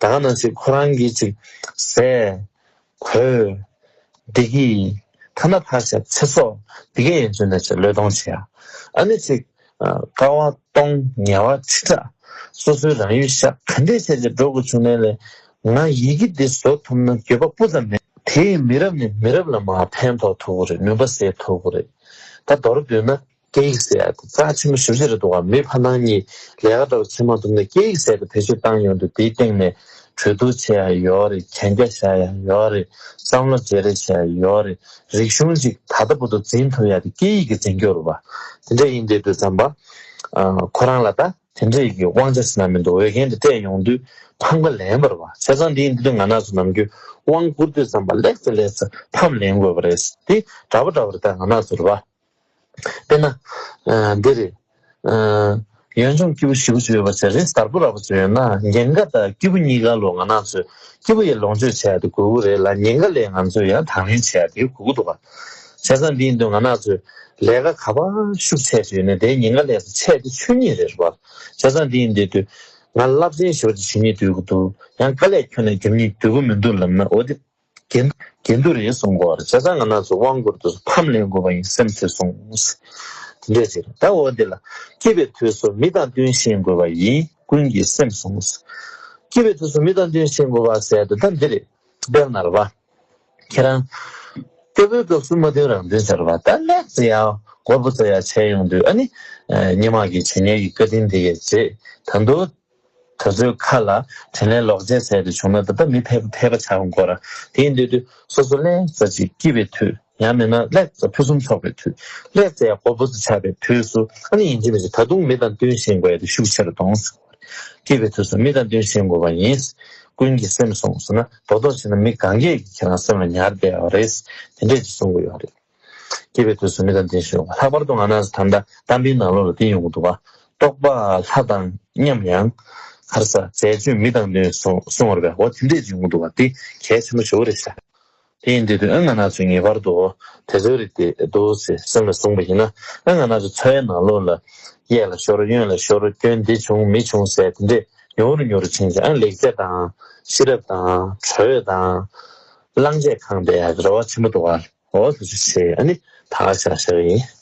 ད་ག་ནང་བཞིན་ཁོ་རང་གིས་ཅིག་ཟས། གོས། བདེ་སྐྱིད། ཐ་ན་ཕར་བཞག་ཚེ་སྲོག་འདི་གའི་ཡན་ཆོད་ནས་ཅིག་བློས་གཏོང་བྱེད་ཡ། ཨ་ནི་ཅིག་ཨ་དཀའ་བ་སྟོང་ཉེ་བ་ཁྲི་ཕྲག་ སོ་སོའི་རང་ཡུལ་ཤ་ག་འདྲས་བྱས་བྱས་འགྲོ་དགོས་བྱུང་ནའི་ལས། ང་ཡི་གེ་འདི་བཟོ་ཐུབ་ན་འགྱོད་པ་སྤུ་ཙམ་མེད། དེ་ཡིས་མི་རབས་ནས་མི་རབས་ལ་མར་ཕན་ཐོགས་ཐུབ་ཀྱི་རེད། ནུས་པ་གསལ་ཐུབ་ཀྱི་རེད། ད་མདོར་བསྡུས་ན། སྐད་ཡིག་ཟེར་ཡ་དེ་རྩ་ཆེན་པོ་ཞེ་པོ་ཅིག་རེད་འདུག་ག་མི་ཕ་ནང་གཉིས་ལས་ཀ་འདྲ་བོ་བྱེད་མ་ཐུབ་ན་སྐད་ཡིག་ཟེར་ཡ་དེ་བེད་སྤྱོད་བཏང་ཡོང་དུས། དེའི་སྟེང་ནས་གྲོས་བསྡུར་བྱེད་ཡ་ཡོད་རེད། གན་རྒྱ་བཞག་ཡ་ཡོད་རེད། བསམ་བློ་བརྗེ་རེས་བྱེད་ཡ་ཡོད་རེད། རིག་གཞུང་ཅིག་ད་ལྟ་བར་དུ་འཛིན་ཐུབ་ཡ་དེ་སྐད་ཡིག་གིས་འཛིན་རྒྱུ་རེད་པ། དེ་འདྲ་ཡིན་དུས་དུས་ཙམ་པ། ཨ། ཁོ་རང་ལ་ད་དེ་འདྲའི་གི་དབང་ཆ་ཟེར་ན་མི་འདུག་འོས་འགན་དེ་སྤྲད་ཡོང་དུས་ཕངས་པ་ལེན་པ་རེད་པ། བྱས་ཙང་འདི་ཡིན་དུས་ང་རང་ཚོ་ནམ་རྒྱུན་དབང་བསྐུར་དུས་ཙམ་པ་ལེགས་ཚེ་ལེགས་ཚེ་ཕམ་ལེན་དགོས་པ་རེད། དེ་འདྲ་པོ་འདྲ་པོ་རེད། ད་ང་རང་ཚོ་རེད་པ། དཔེར་ན། ཨ། འདི་རེད། ཨ། ཡུལ་ལྗོངས་སྐྱིད་པོ་ཞེ་པོ་ཅིག་ཡོད་པ་བྱས། རི་གཟར་པོ་ར་པོ་ཅིག་ཡོད་ན། ཉེན་ཁ་དང་སྐྱིད་པོ་གཉིས་ཀ་ལོ་ང་རང་ཚོས་སྐྱིད་པོ་ཡི་ལོངས་སྤྱོད་བྱས་ཏེ་དགོས་ཀྱི་རེད་ལ། ཉེན་ཁ་ལས་ང་ཚོས་ཡང་དང་ལེན་བྱས་ཏེ་དགོས་ཀྱི་འདུག་ག་བྱས་ཙང་འདི་ཡིན་དུས་ང་རང་ཚོས་ལས་ཀ་ག་པར་ཤུགས་ཆེ་ཤོས་ཡོད་ན་དེའི་ཉེན་ཁ་ལས་ཚད་དེ་ཆོད་ཉེན་རེད་པ། བྱས་ཙང་འདི་ཡིན་དུས་དུས་ང་རླབས་ཆེན་ཞེ་པོ་ཅིག་བྱེད་སྙིང་འདོད་ཀྱི་འདུག་ཡང་དཀའ་ལས་ཁྱོན་ནས་རྒྱབ་སྙིང་འདོད་ཀྱི་མི་འདུག་ལབ་ན། འོ་དེ། འགལ་འགལ་འདུ་རེད་གསུང་གི་ཡོད་རེད། བྱས་ཙང་ང་རང་ཚོ་དབང་བསྐུར་དུས་སུ་ཕམ་ལེན་དགོས་པ་ཡིན་སེམས་བྱས་སོང་། དེ་འདྲས་ཅིག་རེད། ད་འོ་འདི་ལ། སྐྱིད་པའི་དུས་སུ་མི་དང་བསྟུན་ཤེས་དགོས་པ་ཡིན། ཀུན་གྱིས་སེམས་བཟུང་། སྐྱིད་པའི་དུས་སུ་མི་དང་བསྟུན་ཤེས་དགོས་པ་ཟེར་དུས་ད་འདི་རེད། དཔེར་ན་རེད་པ། ཁྱེད་རང་སྐྱོ་པོའི་སྐབས་སུ་མ་བསྟུན་རང་བསྟུན་ཟེར་བ། ད་ལེགས་ཙེ་ཡ་མགོ་བོ་ཙེ་ཡ་བྱས་ཡོང་དུས། ཨ་ནི། ཨ། སྔོན་མ་གི་བྱས་ཉེས་ཀྱི་བཀའ་དྲིན་དེ་གས་བརྗེད། ད་དུང་། ད་ཚོའི་ཁ་ལ་དྲིན་ལན་ལོག་འཇལ་ཟེར་དེ་བྱུང་ན། ད་ལྟ་མི་ཕལ་པ་ཕལ་པ་ཆགས་འགྲོ་གི་རེད། དེ་ཡིན་དུས་དུས་སོ་སོ་ལེགས་ཙེ་ཅིག་སྐྱིད་པའི་དུས། ཡང་མིན་ན་ལེགས་ཙེ་ཕུན་སུམ་ཚོགས་པའི་དུས། ལེགས་ཙེ་ཡ་མགོ་བོ་ཙེ་ཆགས་པའི་དུས་སུ། ཨ་ནི་ཡིན་གཅིག་མིན་གཅིག་ད་དུང་མི་དང་བསྟུན་ཤེས་དགོས་ཡ་དེ་ཤུགས་ཆེ་རུ་གཏོང་། སྐྱིད་པའི་དུས་སུ་མི་དང་བསྟུན་ཤེས་དགོས་པ་ཡིན། ཀུན་གྱིས་སེམས་བཟུང་ཟེར་ན། རྡོག་རྡོག་བྱས་ན་མི་གང་གས་ཀྱི་ཁྱེད་རང་སེམས་ལ་ཉར་བསྡད་ཡོད་རེད། དེ་འདྲས་ཅིག་གསུང་གི་ཡོད་རེད། སྐྱིད་པའི་དུས་སུ་མི་དང་ལྡན་ཞིང་། ལྷག་པར་དུ་ང་རང་ཚོ་ད་ལྟ་གཏམ་དཔེའི་ནང་ལོགས་ལ་དེ་ཡོང་གི་འདུག་ག་རྟོག་པ་ལྷ་དང་མཉམ་ཡང་། ག་རེ་ཟ། རྫས་སྤྱོད་མི་དང་ལྡན་གསུང་གསུང་བར་བས། འོ་དེ་འདྲས་ཅིག་ཡོང་གི་འདུག་ག་དེ་གལ་ཆེན་པོ་ཞེ་པོ་རེད་ཤག་དེ་ཡིན་དུས་དུས་ཨ་ང་རང་ཚོས་ངེས་པར་དུ་དེ་ཚོའི་རིགས་དེ་འདུག་ཟེར་སེམས་ལ་བཟུང་བ་ཡིན་ན། ཨ་ང་རང་ཚོ་འཚོ་བའི་ནང་ལོགས་ལ་གཡས་ལ་ཤོར་གཡོན་ལ་ཤོར། སྐྱོན་འདི་བྱུང་མི་བྱུང་ཟེར་དེ་འདྲས་ཉུང་རུ་ཉུང་རུ་ཕྱིན་ཙང་། ཨ་ལེགས་ཆ་དང་ཤེས་རབ་དང་གྲོས་དང་བླང་བྱས་གང་བསྡད་ཡག་གི་རེ་བ་ཆེན་པོ་འདུག་ག་འོ་དེ་ཚོ་བྱས། ཨ་ནི་ད་ག་ཤར་ཤར་ཡིན།